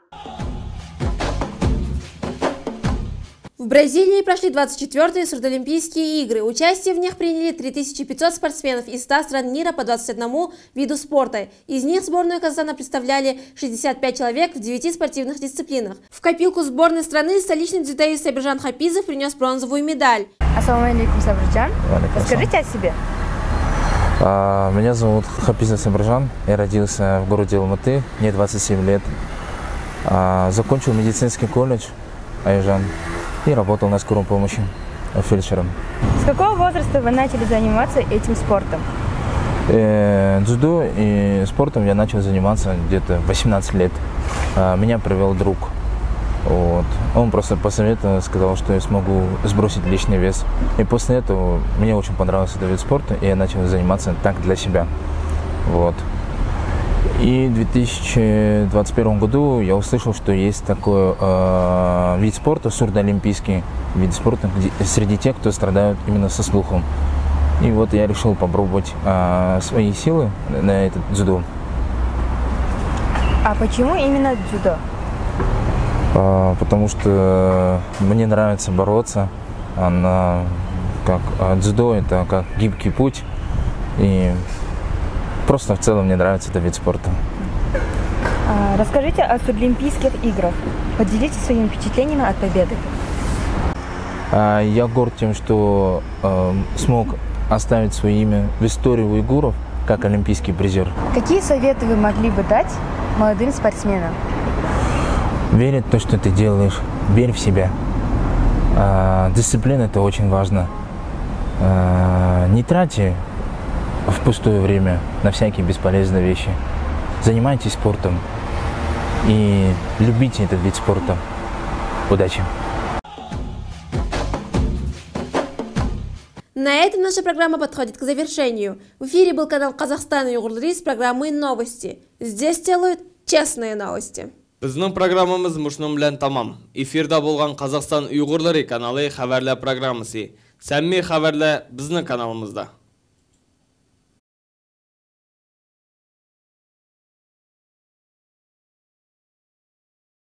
В Бразилии прошли двадцать четвёртые Средолимпийские игры. Участие в них приняли три тысячи пятьсот спортсменов из ста стран мира по двадцать одному виду спорта. Из них сборную Казахстана представляли шестьдесят пять человек в девяти спортивных дисциплинах. В копилку сборной страны столичный дзюдоист Сабиржан Хапизов принёс бронзовую медаль. Ассаламу алейкум, Сабиржан. Ва алейкум ассалам. Расскажите о себе. А, меня зовут Хапизов Сабиржан. Я родился в городе Алматы. Мне двадцать семь лет. А, закончил медицинский колледж Аюжан и работал на скорой помощи фельдшером. С какого возраста вы начали заниматься этим спортом? Э, дзюдо и спортом я начал заниматься где-то в восемнадцать лет. А, меня привёл друг. Вот. Он просто посоветовал, сказал, что я смогу сбросить лишний вес. И после этого мне очень понравился этот вид спорта, и я начал заниматься так для себя. Вот. И в две тысячи двадцать первом году я услышал, что есть такой э, вид спорта, сурдоолимпийский вид спорта, где- среди тех, кто страдают именно со слухом. И вот я решил попробовать э, свои силы на этот дзюдо. А почему именно дзюдо? А, потому что мне нравится бороться. Она как а, дзюдо, это как гибкий путь. И просто в целом мне нравится этот вид спорта. А, расскажите о Сурдолимпийских играх. Поделитесь своими впечатлениями от победы. А, Я горд тем, что э, смог оставить свое имя в истории уйгуров как олимпийский призер. Какие советы вы могли бы дать молодым спортсменам? Верить в то, что ты делаешь, верь в себя. А, Дисциплина это очень важно. А, Не тратьте впустую время на всякие бесполезные вещи. Занимайтесь спортом и любите этот вид спорта. Удачи! На этом наша программа подходит к завершению. В эфире был канал Казахстан Уйгурлары с программой «Новости». Здесь делают честные новости. بىزنىڭ پروگراممىمىز مۇشۇنىڭ بىلەن تامام. ئېفىردا بولغان قازاقىستان ئۇيغۇرلىرى كانالى خەۋەرلەر پروگراممىسى. سەمىمىي خەۋەرلەر بىزنىڭ كانالىمىزدا.